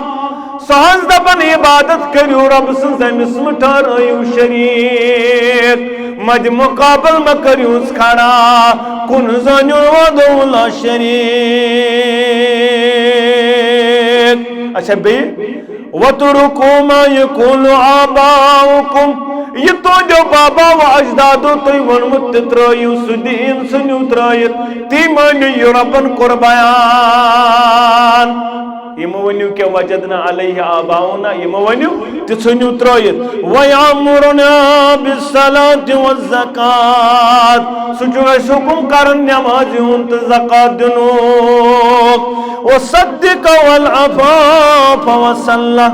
سُہ حظ دپان، عبادت کٔرِو رب سٕنٛز، أمِس مہٕ ٹھہرٲیِو شریٖک، مدِ مقابل مہٕ کٔرِوس کھڑا، کُن زٲنِو وحدہ لا شریٖک۔ اچھا، بیٚیہِ، "واترکوا ما یقول آباؤکم"، یہِ تُہنٛدیو بابا و اجدادو تۄہہِ ووٚنمُت تہِ ترٲیِو، سُہ دیٖن ژھٕنِو ترٲیِتھ، تی مٲنِو یہِ ربن کوٚر بیان۔ یہِ مہٕ ؤنِو کہِ "وجدنا علیہ آباؤنا"، یہِ مہٕ ؤنِو، تہِ ژھٕنِو ترٲیِتھ۔ "ویامرنا بالصلاۃ والزکات"، سُہ چھُ اَسہِ حُکُم کران نٮ۪مازِ ہُنٛد تہٕ زکات دِنُک۔ "والصدق والعفاف والصلہ"،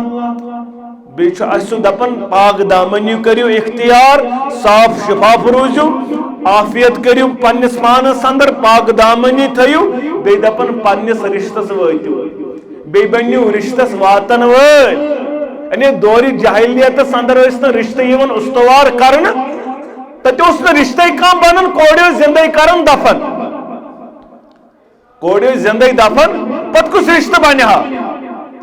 بیٚیہِ چھُ اَسہِ سُہ دَپان، پاک دامنی کٔرِو اختیار، صاف شفاف روٗزِو، عافیت کٔرِو پننِس پانَس اندر، پاک دامنی تھٲیِو، بیٚیہِ دَپان پننِس رِشتَس وٲتِو، بیٚیہِ بٔنِو رِشتَس واتَن وٲلۍ۔ یعنی دورِ جاہلیتَس اندر ٲسۍ نہٕ رِشتہٕ یِوان استوار کرنہٕ، تَتہِ اوس نہٕ رِشتَے کانٛہہ بَنان، کورِ ٲسۍ زِندَے کران دفن۔ کورِ ٲسۍ زِندَے دفن، پتہٕ کُس رِشتہٕ بنہِ ہا؟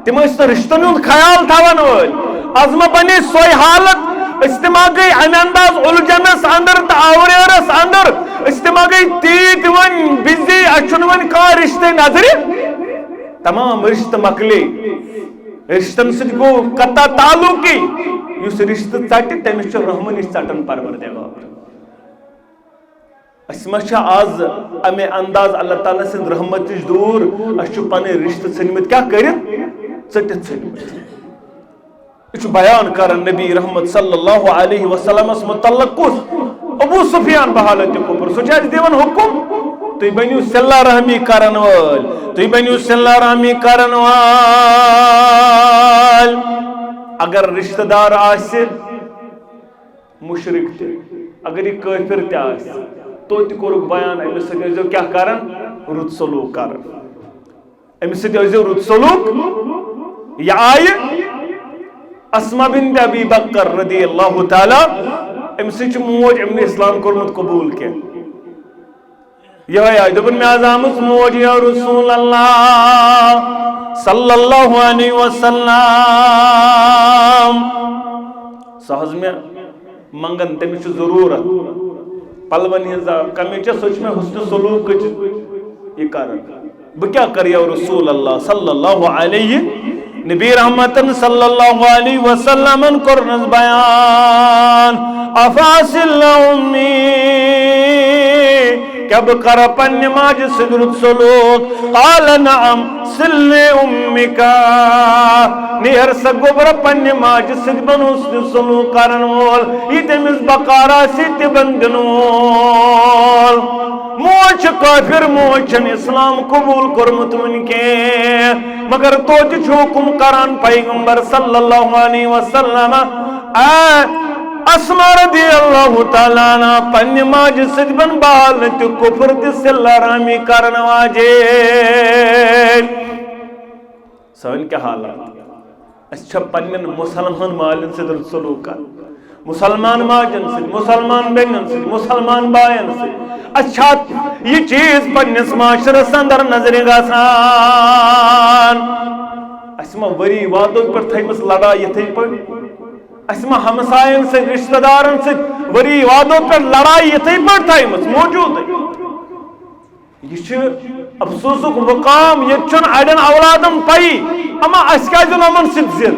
تِم ٲسۍ نہٕ رِشتَن ہُنٛد خیال تھاوَن وٲلۍ۔ از ما بنے سۄے حالت؟ أسۍ تہِ ما گٔے اَمہِ انداز اُلجھنَس اندر تہٕ آوریرَس اندر؟ أسۍ تہِ ما گٔے تیٖتۍ وۄنۍ بِزی، اَسہِ چھُنہٕ وۄنۍ کانٛہہ رِشتَے نظرِ؟ تمام رِشتہٕ مۄکلے۔ رِشتَن سۭتۍ گوٚو قطع تعلقی۔ یُس رِشتہٕ ژَٹہِ، تٔمِس چھُ رحمنٕچ ژَٹان پروردگار۔ أسۍ ما چھِ آز اَمہِ انداز اللہ تعالیٰ سٕنٛدِ رحمتٕچ دوٗر؟ اَسہِ چھُ پَنٕنۍ رِشتہٕ ژھٕنمٕتۍ کیٛاہ کٔرِتھ؟ ژٔٹِتھ ژھٕنمٕتۍ۔ یہِ چھُ بیان کران نبی رحمت صلی اللہ علیہ وسلمس متعلق کُس؟ ابو سفیان بحالت کفر۔ سُہ چھُ اَسہِ دِوان حُکُم، تُہۍ بٔنِو صلہ رحمی کرن وٲلۍ، تُہۍ بٔنِو صلہ رحمی کرن وٲلۍ۔ اگر رشتہٕ دار آسہِ، مشرک تہِ، اگر یہِ کٲفر تہِ آسہِ، توتہِ کوٚرُکھ بیان، أمِس سۭتۍ ٲسۍزیو کیٛاہ کران؟ رُت سلوک کران۔ أمِس سۭتۍ ٲسۍزیو رُت سلوک۔ یہِ آیہِ اسما بنت ابی بکر رضی اللہ تعالیٰ، أمِس سۭتۍ چھُ موج، أمۍ نہٕ اسلام کوٚرمُت قبوٗل کینٛہہ۔ یِہوٚے آیہِ دوٚپُن، مےٚ حظ آمٕژ موج، یا رسول اللہ صلی اللہ علیہ وسلم۔ سۄ حظ مےٚ منٛگان، تٔمِس چھُ ضروٗرت۔ پلون ہٕنٛز کمی چھےٚ، سۄ چھِ مےٚ حسن سلوٗکٕچ یہِ کران۔ بہٕ کیٛاہ کرٕ یا رسول اللہ صلی اللہ علیہ؟ نبی رحمتن صلی اللہ علیہ وسلمن کوٚرنس بیان، افاصل امی، کیٛاہ بہٕ کرٕ پننہِ ماجہِ سۭتۍ رُت سلوک؟ قال نعم، صل امک۔ نیر سا گوٚبرا پننہِ ماجہِ سۭتۍ بنُن سُہ سلوک کرن وول، یہِ تٔمِس بکار آسہِ تہِ بندن وول۔ موج چھِ کٲفر، موج چھَنہٕ اسلام قبول کوٚرمُت وُنہِ کینٛہہ، مگر توتہِ چھُ حُکُم کران پیغمبر صلی اللہ علیہ وسلم، اے اسما رضی اللہ تعالیٰ عنہ، پننہِ ماجہِ سۭتۍ بن بحالت کفر تہِ صلہ رحمی کرن واجیٚنۍ۔ سٲنۍ کیٛاہ حالات؟ أسۍ چھا پننٮ۪ن مُسلمان مالٮ۪ن سۭتۍ رُت سلوک کران؟ مُسلمان ماجن سۭتۍ، مُسلمان بیٚنٮ۪ن سۭتۍ، مُسلمان باین سۭتۍ؟ اَسہِ چھا یہِ چیٖز پننِس معاشرس اندر نظرِ گژھان؟ اَسہِ ما ؤری وادو پٮ۪ٹھ تھٲیمٕژ لڑایہِ یِتھَے پٲٹھۍ؟ اَسہِ ما ہمساین سۭتۍ، رشتہٕ دارن سۭتۍ ؤری وادو پٮ۪ٹھ لڑایہِ یِتھَے پٲٹھۍ تھٲیمٕژ موجوٗدٕے؟ یہِ چھُ افسوسُک مقام، ییٚتہِ چھُنہٕ اَڑٮ۪ن اولادن پَیی، اما اَسہِ کیٛازِ یِن یِمن سۭتۍ زِر؟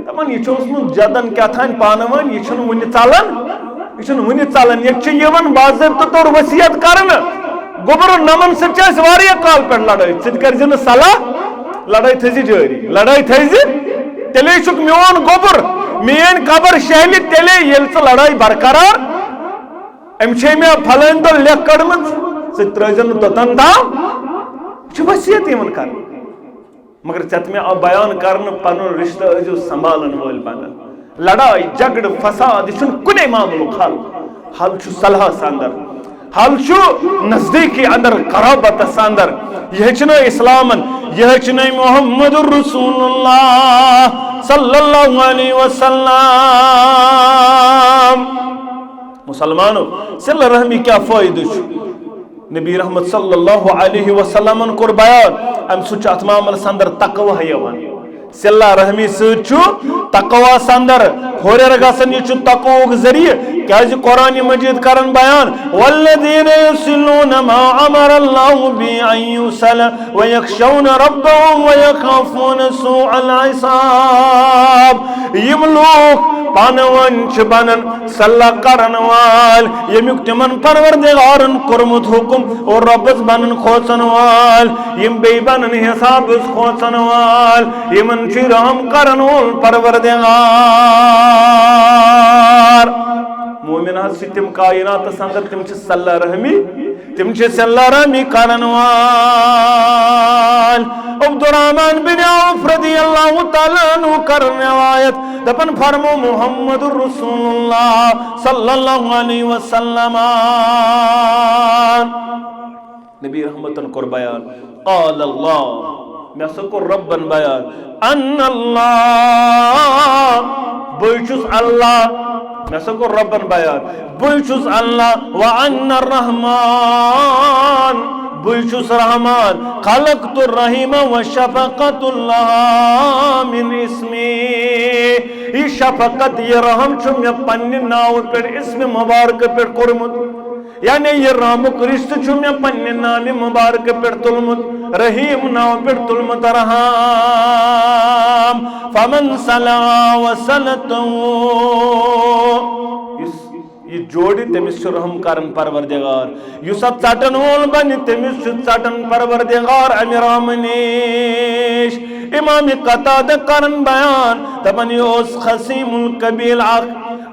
دَپان، یہِ چھُ اوسمُت جدن کیٛاہ تام پانہٕ ؤنۍ، یہِ چھُنہٕ وُنہِ ژلان، یہِ چھُنہٕ وُنہِ ژلان۔ ییٚتہِ چھِ یِوان باضٲبطہٕ طور وصیت کرنہٕ، گوٚبُر، نمن سۭتۍ چھِ اَسہِ واریاہ کال پٮ۪ٹھ لڑٲے، ژٕ تہِ کٔرۍ زِ نہٕ صلاح، لڑٲے تھٲے زِ جٲری، لڑٲے تھٲے زِ، تیٚلے چھُکھ میون گوٚبُر، میٲنۍ قبر شیہلہِ تیٚلے، ییٚلہِ ژٕ لڑٲے برقرار أمۍ چھے مےٚ پھلٲنۍ دۄہ لیکھ کٔڑمٕژ، ژٕ ترٛٲیزِ نہٕ توٚتن تام۔ یہِ چھُ وصیت یِوان کرنہٕ۔ مگر ژےٚ تہٕ مےٚ آو بیان کرنہٕ، پنُن رشتہٕ ٲسۍزیو سنبھالن وٲلۍ بنان۔ لڑایہِ، جھگڑٕ، فساد، یہِ چھُنہٕ کُنے معاملُک حل۔ حل چھُ صلحس اندر۔ حال چھُ نزدیٖکی اندر، قرابتس اندر۔ یہِ ہیٚچھنٲے اسلامن، یہِ ہیٚچھنٲے محمد رسول اللہ صلی اللہ علیہ وسلم۔ مسلمانو، صلہ رحمی کیا فٲیدٕ چھُ؟ نبی رحمت صلی اللہ علیہ وسلمن کوٚر بیان، امہِ سۭتۍ چھُ اتھ معاملس اندر تقوی یِوان۔ صلہ رحمی سۭتۍ چھُ تقویس اندر ہُرٮ۪ر گژھان، یہِ چھُ تقوہُک ذٔریعہٕ، کیازِ قرآن مجید کران بیان، والذین یصلون ما امر اللہ به ان یوصل ویخشون ربهم ویخافون سوء الحساب۔ یِم لوٗکھ پانہٕ ؤنۍ چھِ بنان صلہ کرن وٲلۍ، ییٚمیُک تِمن پروردگارن کوٚرمُت حُکم، اور رۄبس بنن کھوژن وٲلۍ، یِم بیٚیہِ بنن حسابس کھوژن وٲلۍ، یِمن چھُ رحم کرن وول پروردگار۔ مومن حظ چھِ تِم کائناتس اندر، تِم چھِ صلہ رحمی، تِم چھِ صلہ رحمی کرن وٲلۍ۔ عبدالرحمن بن عوف رضی اللہ تعالیٰ عنہ کرن روایت، دپان فرمو محمد رسول اللہ صلی اللہ علیہ وسلم۔ نبی رحمتن کوٚر بیان، قال اللہ، مےٚ ہسا کوٚر ربن بیان، ان اللہ، بٕے چھُس اللہ، مےٚ ہسا کوٚر ربن بیان، بٕے چھُس اللہ، وان الرحمن، بٕے چھُس رحمان، خلقت الرحیم وشفقت اللہ من اسمی، یہِ شفقت، یہِ رحم چھُ مےٚ پننہِ ناوٕ پٮ۪ٹھ، اسمِ مبارکہٕ پٮ۪ٹھ کوٚرمُت۔ یعنی یہِ رحمُک رشتہٕ چھُ مےٚ پننہِ نامہِ مبارکہٕ پٮ۪ٹھ تُلمُت، رحیم ناوٕ پٮ۪ٹھ تُلمُت رحم۔ فمن صلہ وصلتہ، یُس یہِ جوڑِ، تٔمِس چھُ رحم کران پروردگار، یُس اتھ ژٹن وول بنہِ، تٔمِس چھُ ژٹان پروردگار امہِ رحمہٕ نِش۔ امام قتادہ کران بیان، دپان، یہِ اوس خصیم القبیل اکھ،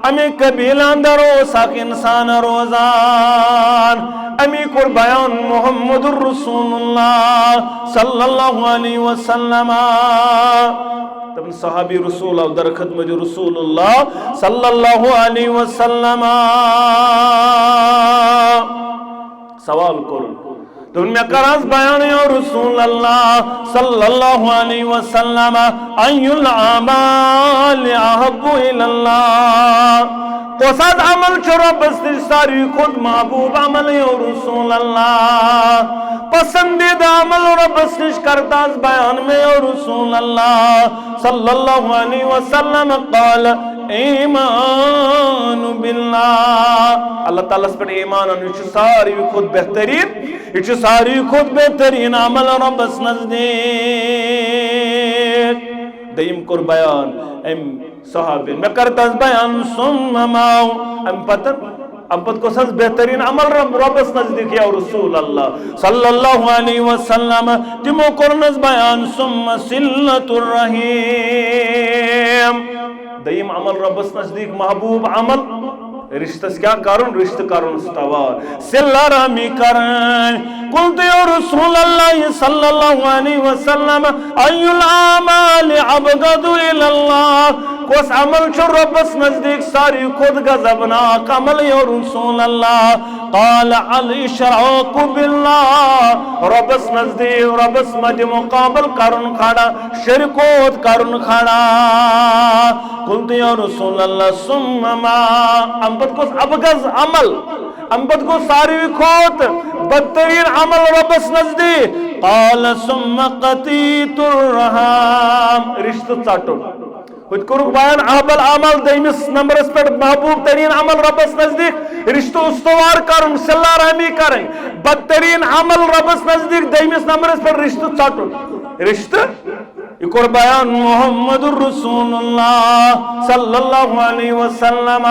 امی قبیلہ اندر اوس اکھ انسان روزان، امی کوٚر بیان محمد رسول اللہ صلی اللہ علیہ وسلم۔ دپان صحابی رسول آو در خدمت رسول اللہ صلی اللہ علیہ وسلم۔ سوال کوٚرُن۔ دوٚپُن، مےٚ کر حظ بیان یا رسول اللہ صلی اللہ علیہ وسلم، ای الاعمال احب الی اللہ؟ کُس حظ عمل چھُ رۄبس نِش ساروی کھۄتہٕ محبوب عمل یا رسول اللہ؟ پسندیدہ عمل رۄبس نِش کر تہٕ حظ بیان مےٚ یا رسول اللہ صلی اللہ علیہ وسلم؟ قال، ایمان باللہ، اللہ تعالیٰ ہس پٮ۪ٹھ ایمان انُن، یہِ چھُ ساروی کھۄتہٕ بہتریٖن، یہِ چھُ ساروی کھۄتہٕ بہتریٖن عمل رۄبس نزدیٖک۔ دوٚیِم کوٚر بیان أمۍ صحابین، مےٚ کر تس بیان، ثم ما، امہِ پتہٕ، امہِ پتہٕ کُس حظ بہتریٖن عمل رۄب-، رۄبس نزدیٖک یا رسول اللہ صلی اللہ علیہ وسلم؟ تِمو کوٚرنس بیان، ثم صلة الرحیم۔ دوٚیِم عمل رۄبس نزدیٖک محبوب عمل، رشتس کیٛاہ کرُن؟ رشتہٕ کرُن استوار، صلہ رحمی کرٕنۍ۔ قلت یا رسول اللہ صلی اللہ علیہ وسلم، ای الاعمال ابغض الی اللہ؟ کُس عمل چھُ رۄبس نزدیٖک ساروی کھۄتہٕ غضبناک عمل یا رسول اللہ؟ قال، الاشراک باللہ، رۄبس نزدیٖک، رۄبس مدِ مقابل کرُن کھڑا، شرکوت کرُن کھڑا۔ قلت یا رسول اللہ، ثم ما؟ امہِ پتہٕ کُس ابغض عمل؟ امہِ پتہٕ گوٚو ساروی کھۄتہٕ بدترین عمل رۄبس نزدیٖک۔ قال، ثم قطیعۃ الرحم، رشتہٕ ژٹُن۔ ہُتہِ کوٚرُکھ بیان احب الاعمال، دوٚیمِس نمبرس پٮ۪ٹھ محبوب ترین عمل رۄبس نزدیٖک رشتہٕ استوار کرُن، صلہ رحمی کرٕنۍ۔ بدترین عمل رۄبس نزدیٖک دوٚیمِس نمبرس پٮ۪ٹھ رشتہٕ ژٹُن۔ رشتہٕ، یہِ کوٚر بیان محمد رسول اللہ صلی اللہ علیہ وسلم۔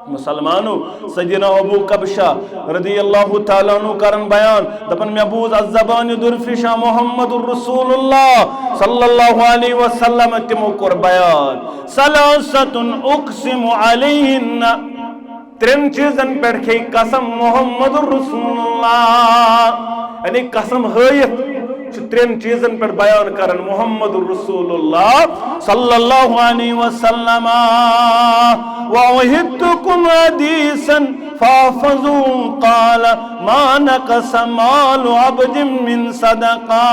مسلمانو، سیدنا ابو کبشہ رضی اللہ تعالیٰ عنہ کرن بیان، دپان، مےٚ بوٗز از زبانہِ درفشاں محمد رسول اللہ صلی اللہ علیہ وسلم، تِمو کوٚر بیان، ثلاثة اقسم علیہن، ترٛٮ۪ن چیٖزن پٮ۪ٹھ کھیٚیہِ قسم محمد رسول اللہ، یعنی قسم ہٲیِتھ چھُ ترٛٮ۪ن چیٖزن پٮ۪ٹھ بیان کران محمد رسول اللہ صلی اللہ علیہ وسلم۔ وأحدثكم حديثا فاحفظوا، قال: ما نقص مال عبد من صدقة۔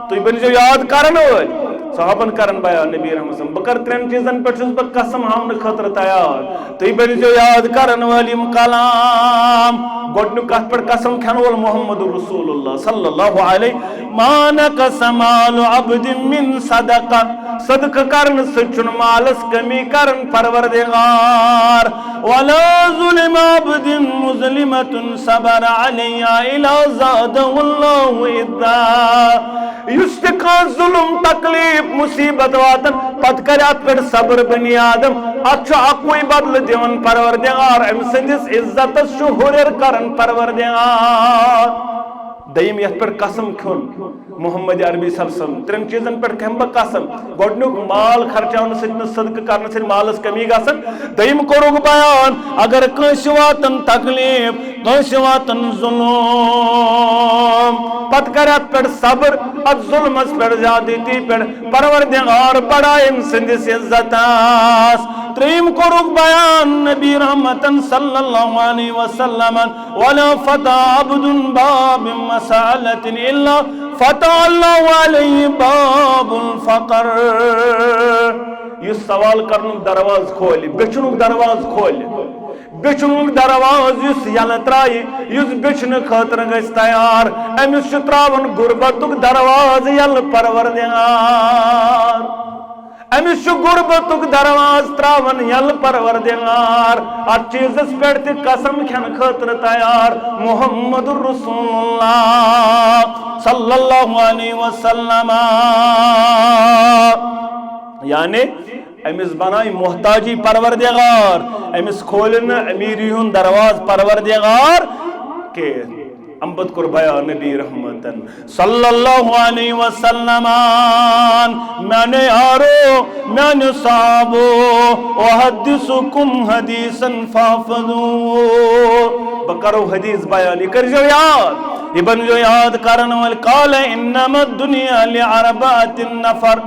تُہۍ بٔنۍزیو یاد کرن وٲلۍ۔ صحابن کرن بیان نبی رحمت صلی اللہ علیہ وسلم، بہٕ کرٕ ترٛٮ۪ن چیٖزن پٮ۪ٹھ چھُس بہٕ قسم ہاونہٕ خٲطرٕ تیار۔ تُہۍ بٔنۍزیو یاد کرن وٲلۍ یِم کلام۔ گۄڈٕنیُک کتھ پٮ۪ٹھ قسم کھٮ۪ن وول محمد رسول اللہ صلی اللہ علیہ۔ ما نقص مال عبد من صدقة۔ صدقہٕ کرنہٕ سۭتۍ چھُنہٕ مالس کمی کران پروردگار۔ ولا ظلم عبد مظلمة صبر عليها إلا زاده الله عزا۔ یُس تہِ کانٛہہ ظلم، تکلیف، مصیبت واتان، پتہٕ کرِ اتھ پٮ۪ٹھ صبر بنی آدم، اتھ چھُ اکوے بدلہٕ دِوان پروردگار، أمۍ سٕنٛدِس عزتس چھُ ہُرٮ۪ر کران پروردگار۔ دوٚیِم یتھ پٮ۪ٹھ قسم کھیوٚن محمد عربی صلی اللہ علیہ وسلم، ترٛٮ۪ن چیٖزن پٮ۪ٹھ کھٮ۪مہٕ بہٕ قسم۔ گۄڈٕنیُک، مال خرچاونہٕ سۭتۍ نہٕ صدقہٕ کرنہٕ سۭتۍ مالس کمی گژھان۔ دوٚیِم کوٚرُکھ بیان، اگر کٲنٛسہِ واتن تکلیف، کٲنٛسہِ واتن ظلم، پتہٕ کرِ اتھ پٮ۪ٹھ صبر، اتھ ظلمس پٮ۪ٹھ، زیادتی پٮ۪ٹھ، پروردگار بڑایہِ أمۍ سٕنٛدِس عزتس۔ ترٛیٚیِم کوٚرُکھ بیان نبی رحمتن صلی اللہ علیہ وسلمن، ولا فتح عبد باب مسألة إلا فتح الله عليه باب الفقر۔ یُس سوال کرنُک دروازٕ کھولہِ، بیچھنُک دروازٕ کھولہِ، بیچھنُک دروازٕ یُس یلہٕ ترایہِ، یُس بیچھنہٕ خٲطرٕ گژھِ تیار، أمِس چھُ تراوان غربتُک دروازٕ یلہٕ پروردگار۔ أمِس چھُ غربتُک دروازٕ تراوان یلہٕ پروردگار۔ اتھ چیٖزس پٮ۪ٹھ تہِ قسم کھٮ۪نہٕ خٲطرٕ تیار محمد رسول اللہ صلی اللہ علیہ وسلم۔ یعنی أمِس بنایہِ محتاجی پروردگار، أمِس کھولہِ نہٕ أمیٖری ہُنٛد دروازٕ پروردگار کینٛہہ۔ امہِ پتہٕ کوٚر بیان نبی رحمتن صلی اللہ علیہ وسلمن، میانیو یارو، میانیو صحابو، احدثکم حدیثا فاحفظوہ۔ بہٕ کرو حدیث بیان، یہِ کٔرزیو یاد، یہِ بٔنزیو یاد کرن وٲلۍ۔ قال انما الدنیا لاربعة نفر۔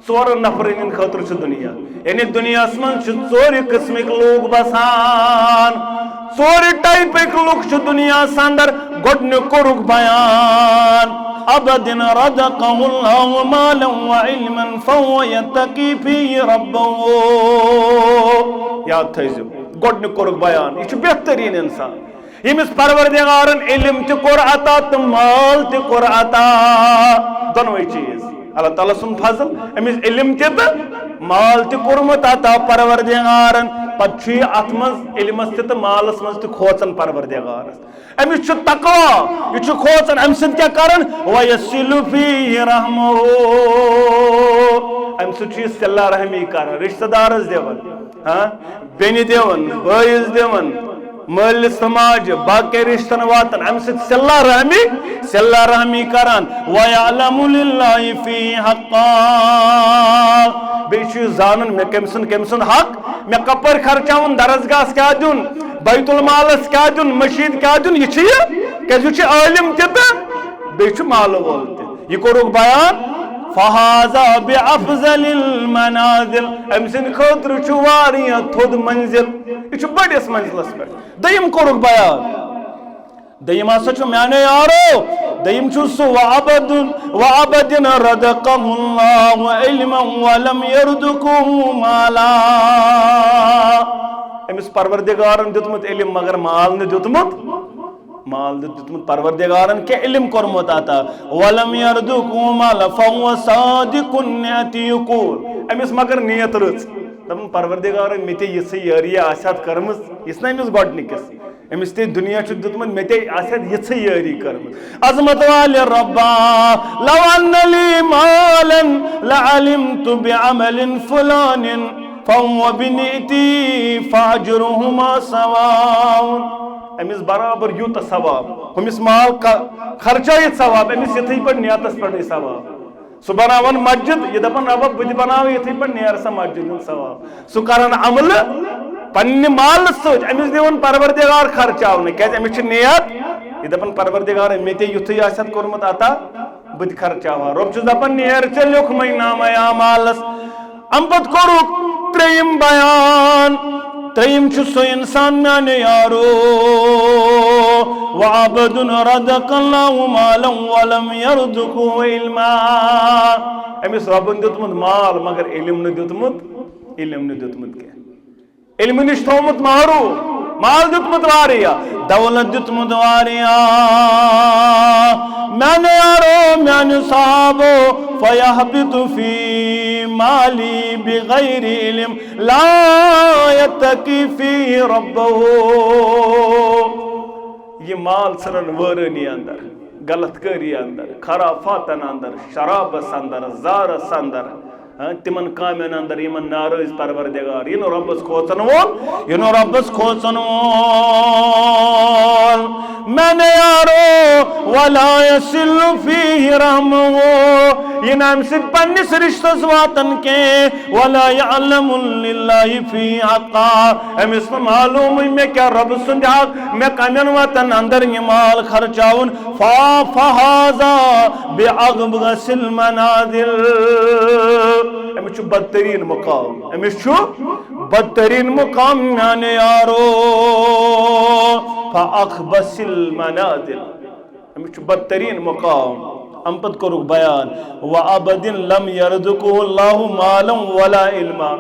ژورن نفرن ہٕنٛدِ خٲطرٕ چھُ دُنیا۔ یعنی دُنیاہس منٛز چھِ ژورِ قٕسمٕکۍ لوٗکھ بسان۔ ژورِ ٹایپٕکۍ لُکھ چھِ دُنیاہس اندر۔ گۄڈٕنیُک کوٚرُکھ بیان، عبد رزقہ اللہ مالا وعلما فہو یتقی فیہ ربہ۔ یاد تھٲیزیو، گۄڈٕنیُک کوٚرُکھ بیان، یہِ چھُ بہتریٖن انسان۔ ییٚمِس پروردگارن علم تہِ کوٚر عطا تہٕ مال تہِ کوٚر عطا، دۄنوَے چیٖز۔ اللہ تعالیٰ سُنٛد فضل، أمِس علم تہِ تہٕ مال تہِ کوٚرمُت عطا پروردگارن۔ پتہٕ چھُ یہِ اتھ منٛز علمس تہِ تہٕ مالس منٛز تہِ کھوژان پروردگارس۔ أمِس چھُ تقویٰ، یہِ چھُ کھوژان۔ اَمہِ سۭتۍ کیٛاہ کران؟ وَیَصِلُ فِیہ رَحْمَہُ۔ اَمہِ سۭتۍ چھُ یہِ صلہ رحمی کران، رشتہٕ دارس دِوان، ہاں، بیٚنہِ دِوان، بٲیِس دِوان، مٲلِس تہٕ ماجہِ، باقٕے رِشتَن واتان، اَمہِ سۭتۍ صلہ رحمی، صلہ رحمی کران۔ وَیَعْلَمُ لِلَّهِ فِيهِ حَقًّا۔ بیٚیہِ چھُ یہِ زانان مےٚ کٔمۍ سُنٛد، کٔمۍ سُنٛد حق، مےٚ کَپٲرۍ خرچاوُن، درسگاہَس کیٛاہ دیُن، بیت المالَس کیٛاہ دیُن، مٔشیٖد کیٛاہ دیُن، یہِ چھُ یہِ، کیٛازِ یہِ چھُ عٲلِم تہِ تہٕ بیٚیہِ چھُ مالہٕ وول تہِ۔ یہِ کوٚرُکھ بیان، فَهَذَا بِأَفْضَلِ الْمَنَازِلِ۔ أمۍ سٕنٛدِ خٲطرٕ چھُ واریاہ تھوٚد منزل، یہِ چھُ بٔڑِس منزلَس پٮ۪ٹھ۔ دوٚیِم کوٚرُکھ بیان، دوٚیِم ہسا چھُ میانیو یارو، دوٚیِم چھُ سُہ وعبد، وعبد رزقه الله علما ولم يرزقه مالا۔ أمِس پروردگارن دیُتمُت علم مگر مال نہٕ دیُتمُت، مال نہٕ دیُتمُت پروردگارن کینٛہہ، علم کوٚرمُت عطا۔ ولم يرزقه مالا فهو صادق النية يقول۔ أمِس مگر نیت رٕژ، دَپان پروردگارن مےٚ تہِ یِژھٕے یٲری آسہِ ہا کٔرمٕژ، یِژھ نہ أمِس گۄڈٕنِکِس۔ أمِس تہِ دُنیا چھُ دیُتمُت، مےٚ تہِ آسہِ ہا یِژھٕے یٲری کٔرمٕژ۔ عظمت والہِ رۄبا، لو ان لی مالن لعلمت بعمل فلان فهو بنیتی فاجرہما سواء۔ أمِس برابر یوٗتاہ ثواب، ہُمِس مال ک-، خرچٲیِتھ ثواب، أمِس یِتھٕے پٲٹھۍ نیتس پٮ۪ٹھٕے ثواب۔ سُہ بناوان مسجد، یہِ دپان، "رۄبا، بہٕ تہِ بناوٕ یِتھٕے پٲٹھۍ، نیر سا مسجد ہُنٛد ثواب۔" سُہ کران عملہٕ پننہِ مالہٕ سۭتۍ، أمِس دِوان پروردگار خرچاونہٕ، کیازِ أمِس چھِ نیت، یہِ دپان، "پروردگار، مےٚ تہِ یُتھُے آسہِ ہا کوٚرمُت عطا، بہٕ تہِ خرچاوٕ ہا۔" رۄب چھُس دپان، "نیر ژےٚ لیوٚکھمٕے نامہ اعمالس۔" امہِ پتہٕ کوٚرُکھ ترٛیٚیِم بیان، ترٛیٚیِم چھُ سُہ اِنسان میانہِ یارو، وعبد رزق الله مالا ولم يرزقه علما۔ أمِس رۄبن دیُتمُت مال، مگر علم نہٕ دیُتمُت، علم نہٕ دیُتمُت کینٛہہ۔ علمہٕ نِش تھوٚومُت محروم، مال دیُتمُت واریاہ، دولت دیُتمُت واریاہ۔ میانہِ یارو، میانہِ صحابو، فيهبط في مالي بغير علم لا يتقي فيه ربه۔ یہِ مال ژھٕنن وٲرٲنی اندر، غلط کٲری اندر، خرافاتن اندر، شرابس اندر، زارس اندر، ہاں، تِمن کامٮ۪ن اندر، یِمن ناراض پروردگار، یہِ نہٕ رۄبس کھوژن وول، یہِ نہٕ رۄبس کھوژن وول۔ میانہِ یارو، ولا يصل فيه رحمه، یہِ نہٕ امہِ سۭتۍ پننِس رشتس واتن کینٛہہ، ولا يعلم لله فيه حقا، أمِس نہٕ معلومٕے مےٚ کیٛاہ رۄبہٕ سُنٛد حق، مےٚ کمٮ۪ن وتن اندر یہِ مال خرچاوُن۔ فا-، فهذا بأخبث المنازل، أمِس چھُ بدترین مقام، أمِس چھُ بدترین مقام میانہِ یارو۔ فأخبث المنازل، أمِس چھُ بدترین مقام۔ اَمہِ پتہٕ کوٚرُکھ بیان، وعبد لم يرزقه الله مالا ولا علما۔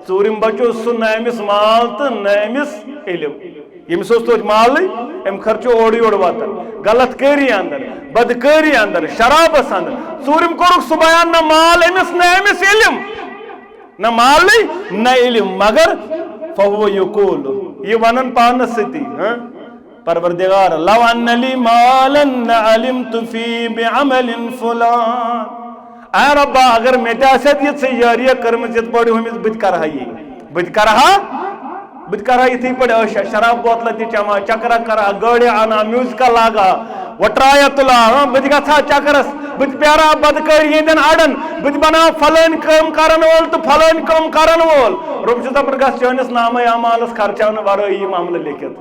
ژوٗرِم بچو سُہ نہٕ أمِس مال تہٕ نہٕ أمِس علم۔ ییٚمِس اوس توتہِ مالٕے، أمۍ خرچو اورٕ یورٕ وتن، غلط کٲری اندر، بدکٲری اندر، شرابس اندر۔ ژوٗرِم کوٚرُکھ سُہ بیان، نہ مال أمِس، نہ أمِس علم۔ نہ مالٕے، نہ علم، مگر فهو يقول، یہِ ونان پانس سۭتی، ہاں؟ پروردگار، لو ان لي مالا لعملت فيه بعمل فلان۔ اے ربا، اگر مےٚ تہِ آسہِ ہا یِژھٕے یٲریا کٔرمٕژ یِتھ پٲٹھۍ ہُمِس، بہٕ تہِ کرٕ ہا یی، بہٕ تہِ کرٕ ہا، بہٕ تہِ کرٕ ہا یِتھٕے پٲٹھۍ عٲشہ، شراب بوتلہٕ تہِ چٮ۪مہٕ ہا، چکرا کرٕ ہا، گٲڑِ انہٕ ہا، میوٗزکا لاگہٕ ہا، وٹرایہ تُلہٕ ہا، ہاں، بہٕ تہِ گژھٕ ہا چکرس، بہٕ تہِ پیارٕ ہا بدکٲری ہٕنٛدٮ۪ن اڈن، بہٕ تہِ بنہٕ ہا فلٲنۍ کٲم کرن وول تہٕ فلٲنۍ کٲم کرن وول۔ رۄب چھُ دپان، گژھ چٲنِس نامہ اعمالس خرچاونہٕ ورٲیی یہِ معاملہٕ لیکھِتھ۔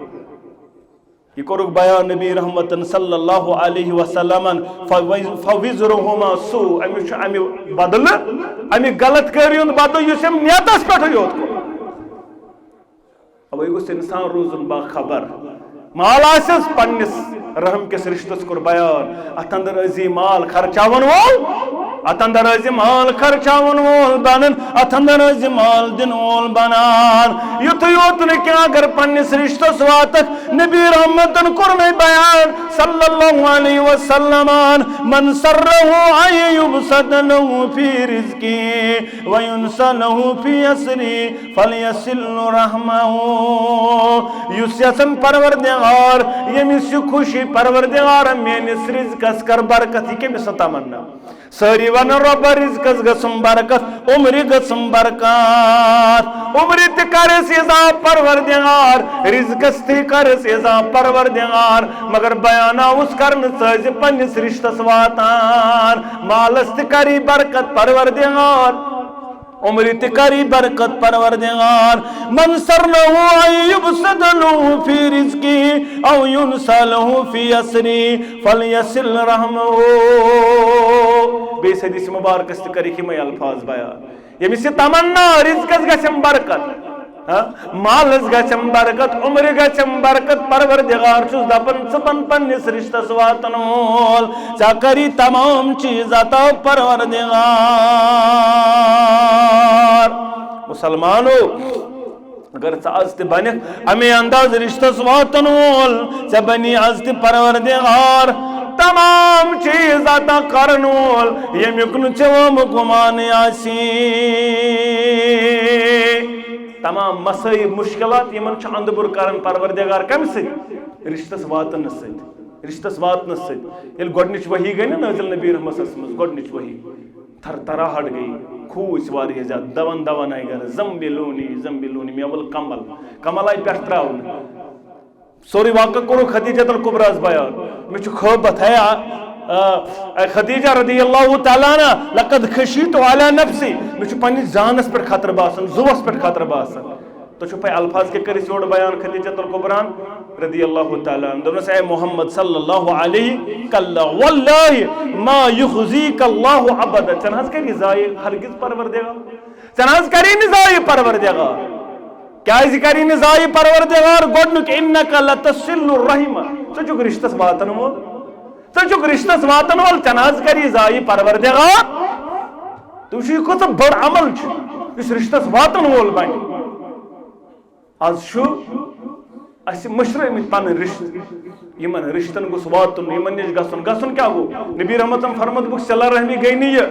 یہِ کوٚرُکھ بیان نبی رحمتن صلی اللہ علیہ وسلمن، فوز-، فوزرہما سوء، أمِس چھُ اَمہِ بدلہٕ، اَمہِ غلط کٲری ہُنٛد بدلہٕ یُس أمۍ نیتس پٮ۪ٹھٕے یوت کوٚر۔ اوے گوٚژھ انسان روزُن باخبر۔ مال آسٮ۪س، پننِس رحم کِس رشتس کوٚر بیان، اتھ اندر ٲسۍ زِ مال خرچاون وول، اتھ اندر ٲسۍ زِ مال خرچاون وول بنان، اتھ اندر ٲسۍ زِ مال دِنہٕ وول بنان۔ یُتُے یوت نہٕ کینٛہہ، اگر پننِس رشتس واتکھ، نبی رحمتن کوٚرنے بیان صلی اللہ علیہ وسلم، من سره ان يبسط له في رزقه وينسأ له في أسره فليصل رحمه۔ یُس یژھن پروردگار، ییٚمِس یہِ خوشی پروردگار میٲنِس رزقس کر برکت، یہِ کٔمِس سۄ تمنا؟ سٲری ونن، رۄبا رزقس گژھم برکت، عمرِ گژھم برکت، عمرِ تہِ کرس اضافہٕ پروردگار، رزقس تہِ کرس اضافہٕ پروردگار۔ مگر بیان اوس کرنہٕ ژٕ ٲسۍ زِ پننِس رشتس واتان، مالس تہِ کری برکت پروردگار، عمرِ تہِ کری برکت پروردگار۔ من سره ان يبسط له في رزقه او ينسأ له في أسره فليصل رحمه۔ بیٚیِس حدیث مبارکس تہِ کٔرِکھ یِمے الفاظ بیان۔ ییٚمِس یہِ تمنا، رزقس گژھٮ۪م برکت، ہاں، مالس گژھٮ۪م برکت، عمرِ گژھٮ۪م برکت، پروردگار چھُس دپان، ژٕ بن پننِس رشتس واتن وول، ژےٚ کری تمام چیز عطا پروردگار۔ مسلمانو، اگر ژٕ از تہِ بنکھ امی انداز رشتس واتن وول، ژےٚ بنی از تہِ پروردگار تمام چیز عطا کرن وول، ییٚمیُک نہٕ ژےٚ آمُت گُمانٕے آسی۔ تمام مصائب، مشکلات، یِمن چھُ اندٕ بُر کران پروردگار۔ کمہِ سۭتۍ؟ رشتس واتنس سۭتۍ، رشتس واتنس سۭتۍ۔ ییٚلہِ گۄڈنِچ وحی گٔے نا نٲزِل نبی رحمتس منٛز، گۄڈنِچ وحی، تھر تھراہٹ گٔے، کھوٗژۍ واریاہ زیادٕ، دون دون آیہِ گرٕ، زمبلونی، زمبلونی، مےٚ وول کمل، کمل آیہِ پٮ۪ٹھ تراونہٕ۔ سورُے واقعہٕ کوٚرُکھ خدیجہ الکبریٰ ہس بیان۔ مےٚ چھُ خٲبتھ، ہے، آ، آ، اے خدیجہ رضی اللہ تعالیٰ عنہ، لقد خشیت علی نفسی، مےٚ چھُ پننِس جانس پٮ۪ٹھ خطرٕ باسان، زُوس پٮ۪ٹھ خطرٕ باسان۔ تۄہہِ چھُو پَے الفاظ کیٛاہ کٔرِتھ یورٕ بیان خدیجہ الکبریٰ ہن رضی اللہ تعالیٰ عنہ؟ دوٚپنَس، اے محمد صلی اللہ علیہ، کلا واللہ ما یخزیک اللہ ابدا، ژےٚ نہ حظ کَرِ یہِ ضایع ہرگز پروردگار، ژےٚ نہ حظ کَرِ نہٕ ضایع پروردگار۔ کیازِ کری نہٕ ضایع پروردگار گۄڈنیُک؟ انک لتصل الرحم، ژٕ چھُکھ رشتس واتن وول، ژٕ چھُکھ رشتس واتن وول، ژےٚ نہ حظ کری ضایع پروردگار۔ تُہۍ وٕچھِو، یہِ کۭژاہ بٔڑ عمل چھِ، یُس رشتس واتن وول بنہِ۔ از چھُ اسہِ مٔشرٲومٕتۍ پنٕنۍ رشتہٕ، یِمن رشتن گوٚژھ واتُن، یِمن نِش گژھُن۔ گژھُن کیٛاہ گوٚو؟ نبی رحمتن فرمووُکھ، صلہ رحمی گٔے نہٕ یہِ۔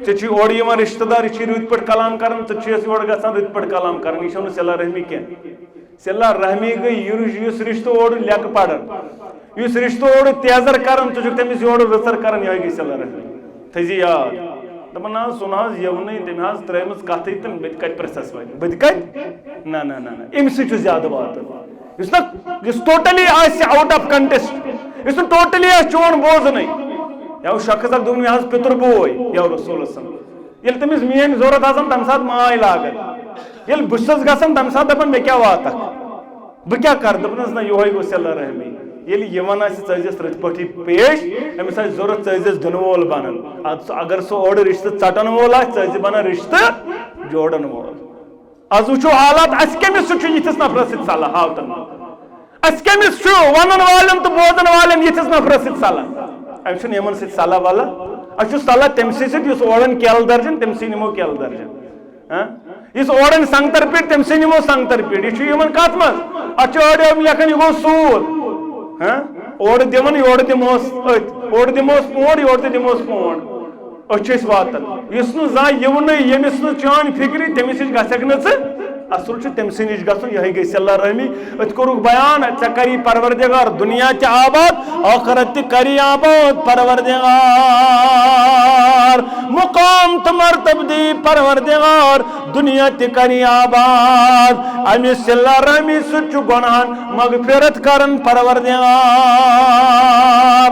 ژےٚ چھُے اورٕ یِوان رشتہٕ دار، یہِ چھُے رٕتۍ پٲٹھۍ کلام کران، ژٕ چھُیس یورٕ گژھان رٕتۍ پٲٹھۍ کلام کران، یہِ چھُو نہٕ صلہ رحمی کینٛہہ۔ صلہ رحمی گٔے یہِ رش-، یُس رشتہٕ اورٕ لیٚکہٕ پران، یُس رشتہٕ اورٕ تیزر کران، ژٕ چھُکھ تٔمِس یورٕ رٕژر کران، یِہوٚے گٔے صلہ رحمی۔ تھٲیزِ یاد۔ دَپان، "نہ حظ، سُہ نہ حظ یِوٕ نہٕ، تٔمۍ حظ ترٛٲومٕژ کَتھٕے تہٕ بہٕ تہِ کَتہِ پرٛژھس وۄنۍ؟ بہٕ تہِ کَتہِ؟" نہ، نہ، نہ، نہ، أمِس سۭتۍ چھُ زیادٕ واتُن۔ یُس نہ، یُس totally آسہِ out of context، یُس نہٕ totally آسہِ چون بوزُنٕے۔ یا اوس شخص اَکھ دوٚپُن، "مےٚ حظ پیٚتُر بوے"، یا رسول صلی اللہ علیہ وسلم۔ ییٚلہِ تٔمِس میٛٲنۍ ضوٚرَتھ آسان، تَمہِ ساتہٕ ماے لاگان۔ ییٚلہِ بہٕ چھُسَس گژھان، تَمہِ ساتہٕ دَپان، "مےٚ کیٛاہ واتَکھ؟" بہٕ کیٛاہ کَرٕ؟ دوٚپنَس، "نہ، یِہوٚے گوٚو صلہ رحمی۔ ییٚلہِ یِوان آسہِ، ژٕ ٲسۍزٮ۪س رٕتۍ پٲٹھی پیش، أمِس آسہِ ضوٚرَتھ، ژٕ ٲسۍزٮ۪س دِنہٕ وول بَنان۔ اَدٕ سُہ، اگر سُہ اورٕ رِشتہٕ ژَٹَن وول آسہِ، ژٕ ٲسۍزِ بَنان رِشتہٕ جوڑَن وول۔" آز وٕچھِو حالات، اَسہِ کٔمِس سۭتۍ چھُ یِتھِس نفرَس سۭتۍ صلاح ہاوتَن؟ اَسہِ کٔمِس چھُ وَنَن والٮ۪ن تہٕ بوزَن والٮ۪ن یِتھِس نفرَس سۭتۍ صلاح؟ اَسہِ چھُنہٕ یِمَن سۭتۍ صلاح وَلہ، اَسہِ چھُ صلاح تٔمۍ سٕے سۭتۍ، یُس اورَن کیلہٕ دَرجَن، تٔمۍ سٕے نِمو کیلہٕ دَرجَن۔ ہاں؟ یُس اورَن سنگتر پیٹھ، تٔمۍ سٕے نِمو سنگتر پیٹھ۔ یہِ چھُ یِوان کَتھ منٛز؟ اَتھ چھُ أڑۍ یِم لیکھان، یہِ گوٚو سوٗد۔ ہاں؟ اورٕ دِوان، یورٕ دِمہوس أتھۍ۔ اورٕ دِمہوس پونٛڈ، یورٕ تہِ دِمہوس پونٛڈ۔ أتھۍ چھِ أسۍ واتان۔ یُس نہٕ زانٛہہ یِونٕے، ییٚمِس نہٕ چٲنۍ فِکرِ، تٔمِس نِش گژھکھ نہٕ ژٕ۔ اَصٕل چھُ تٔمۍ سٕے نِش گژھُن، یِہوٚے گٔے صلہ رحمی۔ أتھۍ کوٚرُکھ بیان، ژےٚ کَری پروردگار دُنیا تہِ آباد، ٲخرت تہِ کَری آباد پروردگار۔ مقام تہٕ مرتبہٕ دی پروردگار، دُنیا تہِ کَری آباد۔ اَمہِ صلہ رحمی سۭتۍ چھُ گۄناہَن مغفرت کران پروردگار۔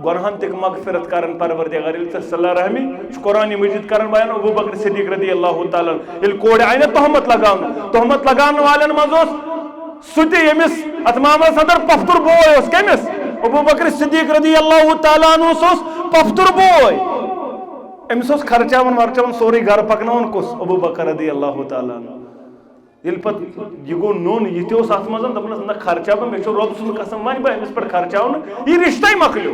گۄناہَن تہِ مغفرت کران پروردگار۔ ییٚلہِ ژےٚ صلہ رحمی چھُ قرآن مجید کران بیان، ابو بکر صدیق رضی اللہ تعالیٰ عنہ، ییٚلہِ کورِ آیہِ نہ تہمت لگاونہٕ، تہمت لگاونہٕ والٮ۪ن منٛز اوس سُہ تہِ، ییٚمِس اَتھ معاملَس اندر پۄپھتُر بوے اوس۔ کٔمِس؟ ابو بکر صدیق رضی اللہ تعالیٰ عنہ اوس پۄپھتُر بوے۔ أمِس اوس خرچاوان ورچاوان سورُے گرٕ پکناوان کُس؟ ابو بکر رضی اللہ تعالیٰ عنہ۔ ییٚلہِ پتہٕ یہِ گوٚو نوٚن، یہِ تہِ اوس اَتھ منٛز، دَپان ٲس، "نہ خرچاو بہٕ، مےٚ چھُ رۄب سُنٛد قسم، وۄنۍ بہٕ أمِس پٮ۪ٹھ خرچاو نہٕ، یہِ رِشتَے مۄکلیو۔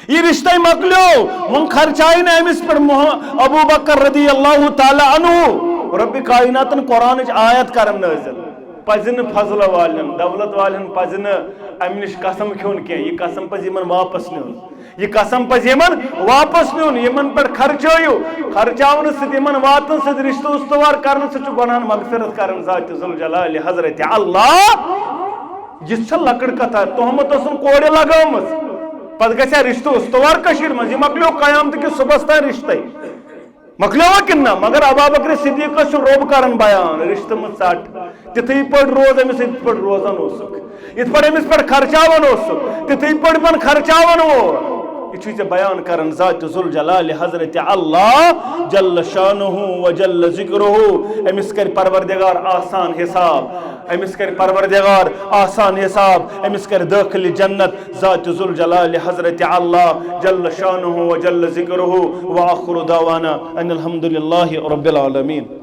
یہِ رِشتَے مۄکلیو، وۄنۍ خرچاوِ نہٕ أمِس پٮ۪ٹھ مُح-، ابو بکر رضی اللہ تعالیٰ عنہ۔" رۄبِ کائناتَن قرآنٕچ آیت کرن نٲزِل۔ پَزِ نہٕ فضلہٕ والٮ۪ن، دولت والٮ۪ن پَزِ نہٕ اَمہِ نِش قسم کھیوٚن کینٛہہ، یہِ قسم پَزِ یِمن واپس نیُن۔ یہِ قسم پَزِ یِمن واپس نیُن، یِمن پٮ۪ٹھ خرچٲیِو۔ خرچاونہٕ سۭتۍ، یِمن واتنہٕ سۭتۍ، رِشتہٕ استوار کرنہٕ سۭتۍ چھُ گۄناہن مغفرت کران ذات ذوالجلال حضرت اللہ۔ یہِ چھےٚ لۄکٕٹ کتھا، تہمت ٲسٕن کورِ لگٲومٕژ، پتہٕ گژھِ ہا رِشتہٕ استوار کٔشیٖرِ منٛز، یہِ مۄکلیو قیامتہٕ کِس صبحس تام رِشتَے۔ مۄکلیوا کِنہٕ نہ؟ مگر ابابکر صدیقس چھُ رۄب کران بیان، رِشتہٕ مہٕ ژٹ۔ تِتھٕے پٲٹھۍ روز أمِس، یِتھ پٲٹھۍ روزان اوسُکھ، یِتھ پٲٹھۍ أمِس پٮ۪ٹھ خرچاوان اوسُکھ، تِتھٕے پٲٹھۍ پن خرچاوان وول۔ یہِ چھُے ژےٚ بیان کران ذات ذوالجلال حضرت اللہ جل شانہ و جل ذکرہ۔ أمِس کرِ پروردگار آسان حساب، أمِس کرِ پروردگار آسان حساب، أمِس کرِ دٲخل جنت ذات ذوالجلال حضرت اللہ جل شانہ و جل ذکرہ۔ وآخر دعوانا ان الحمد للہ رب العالمین۔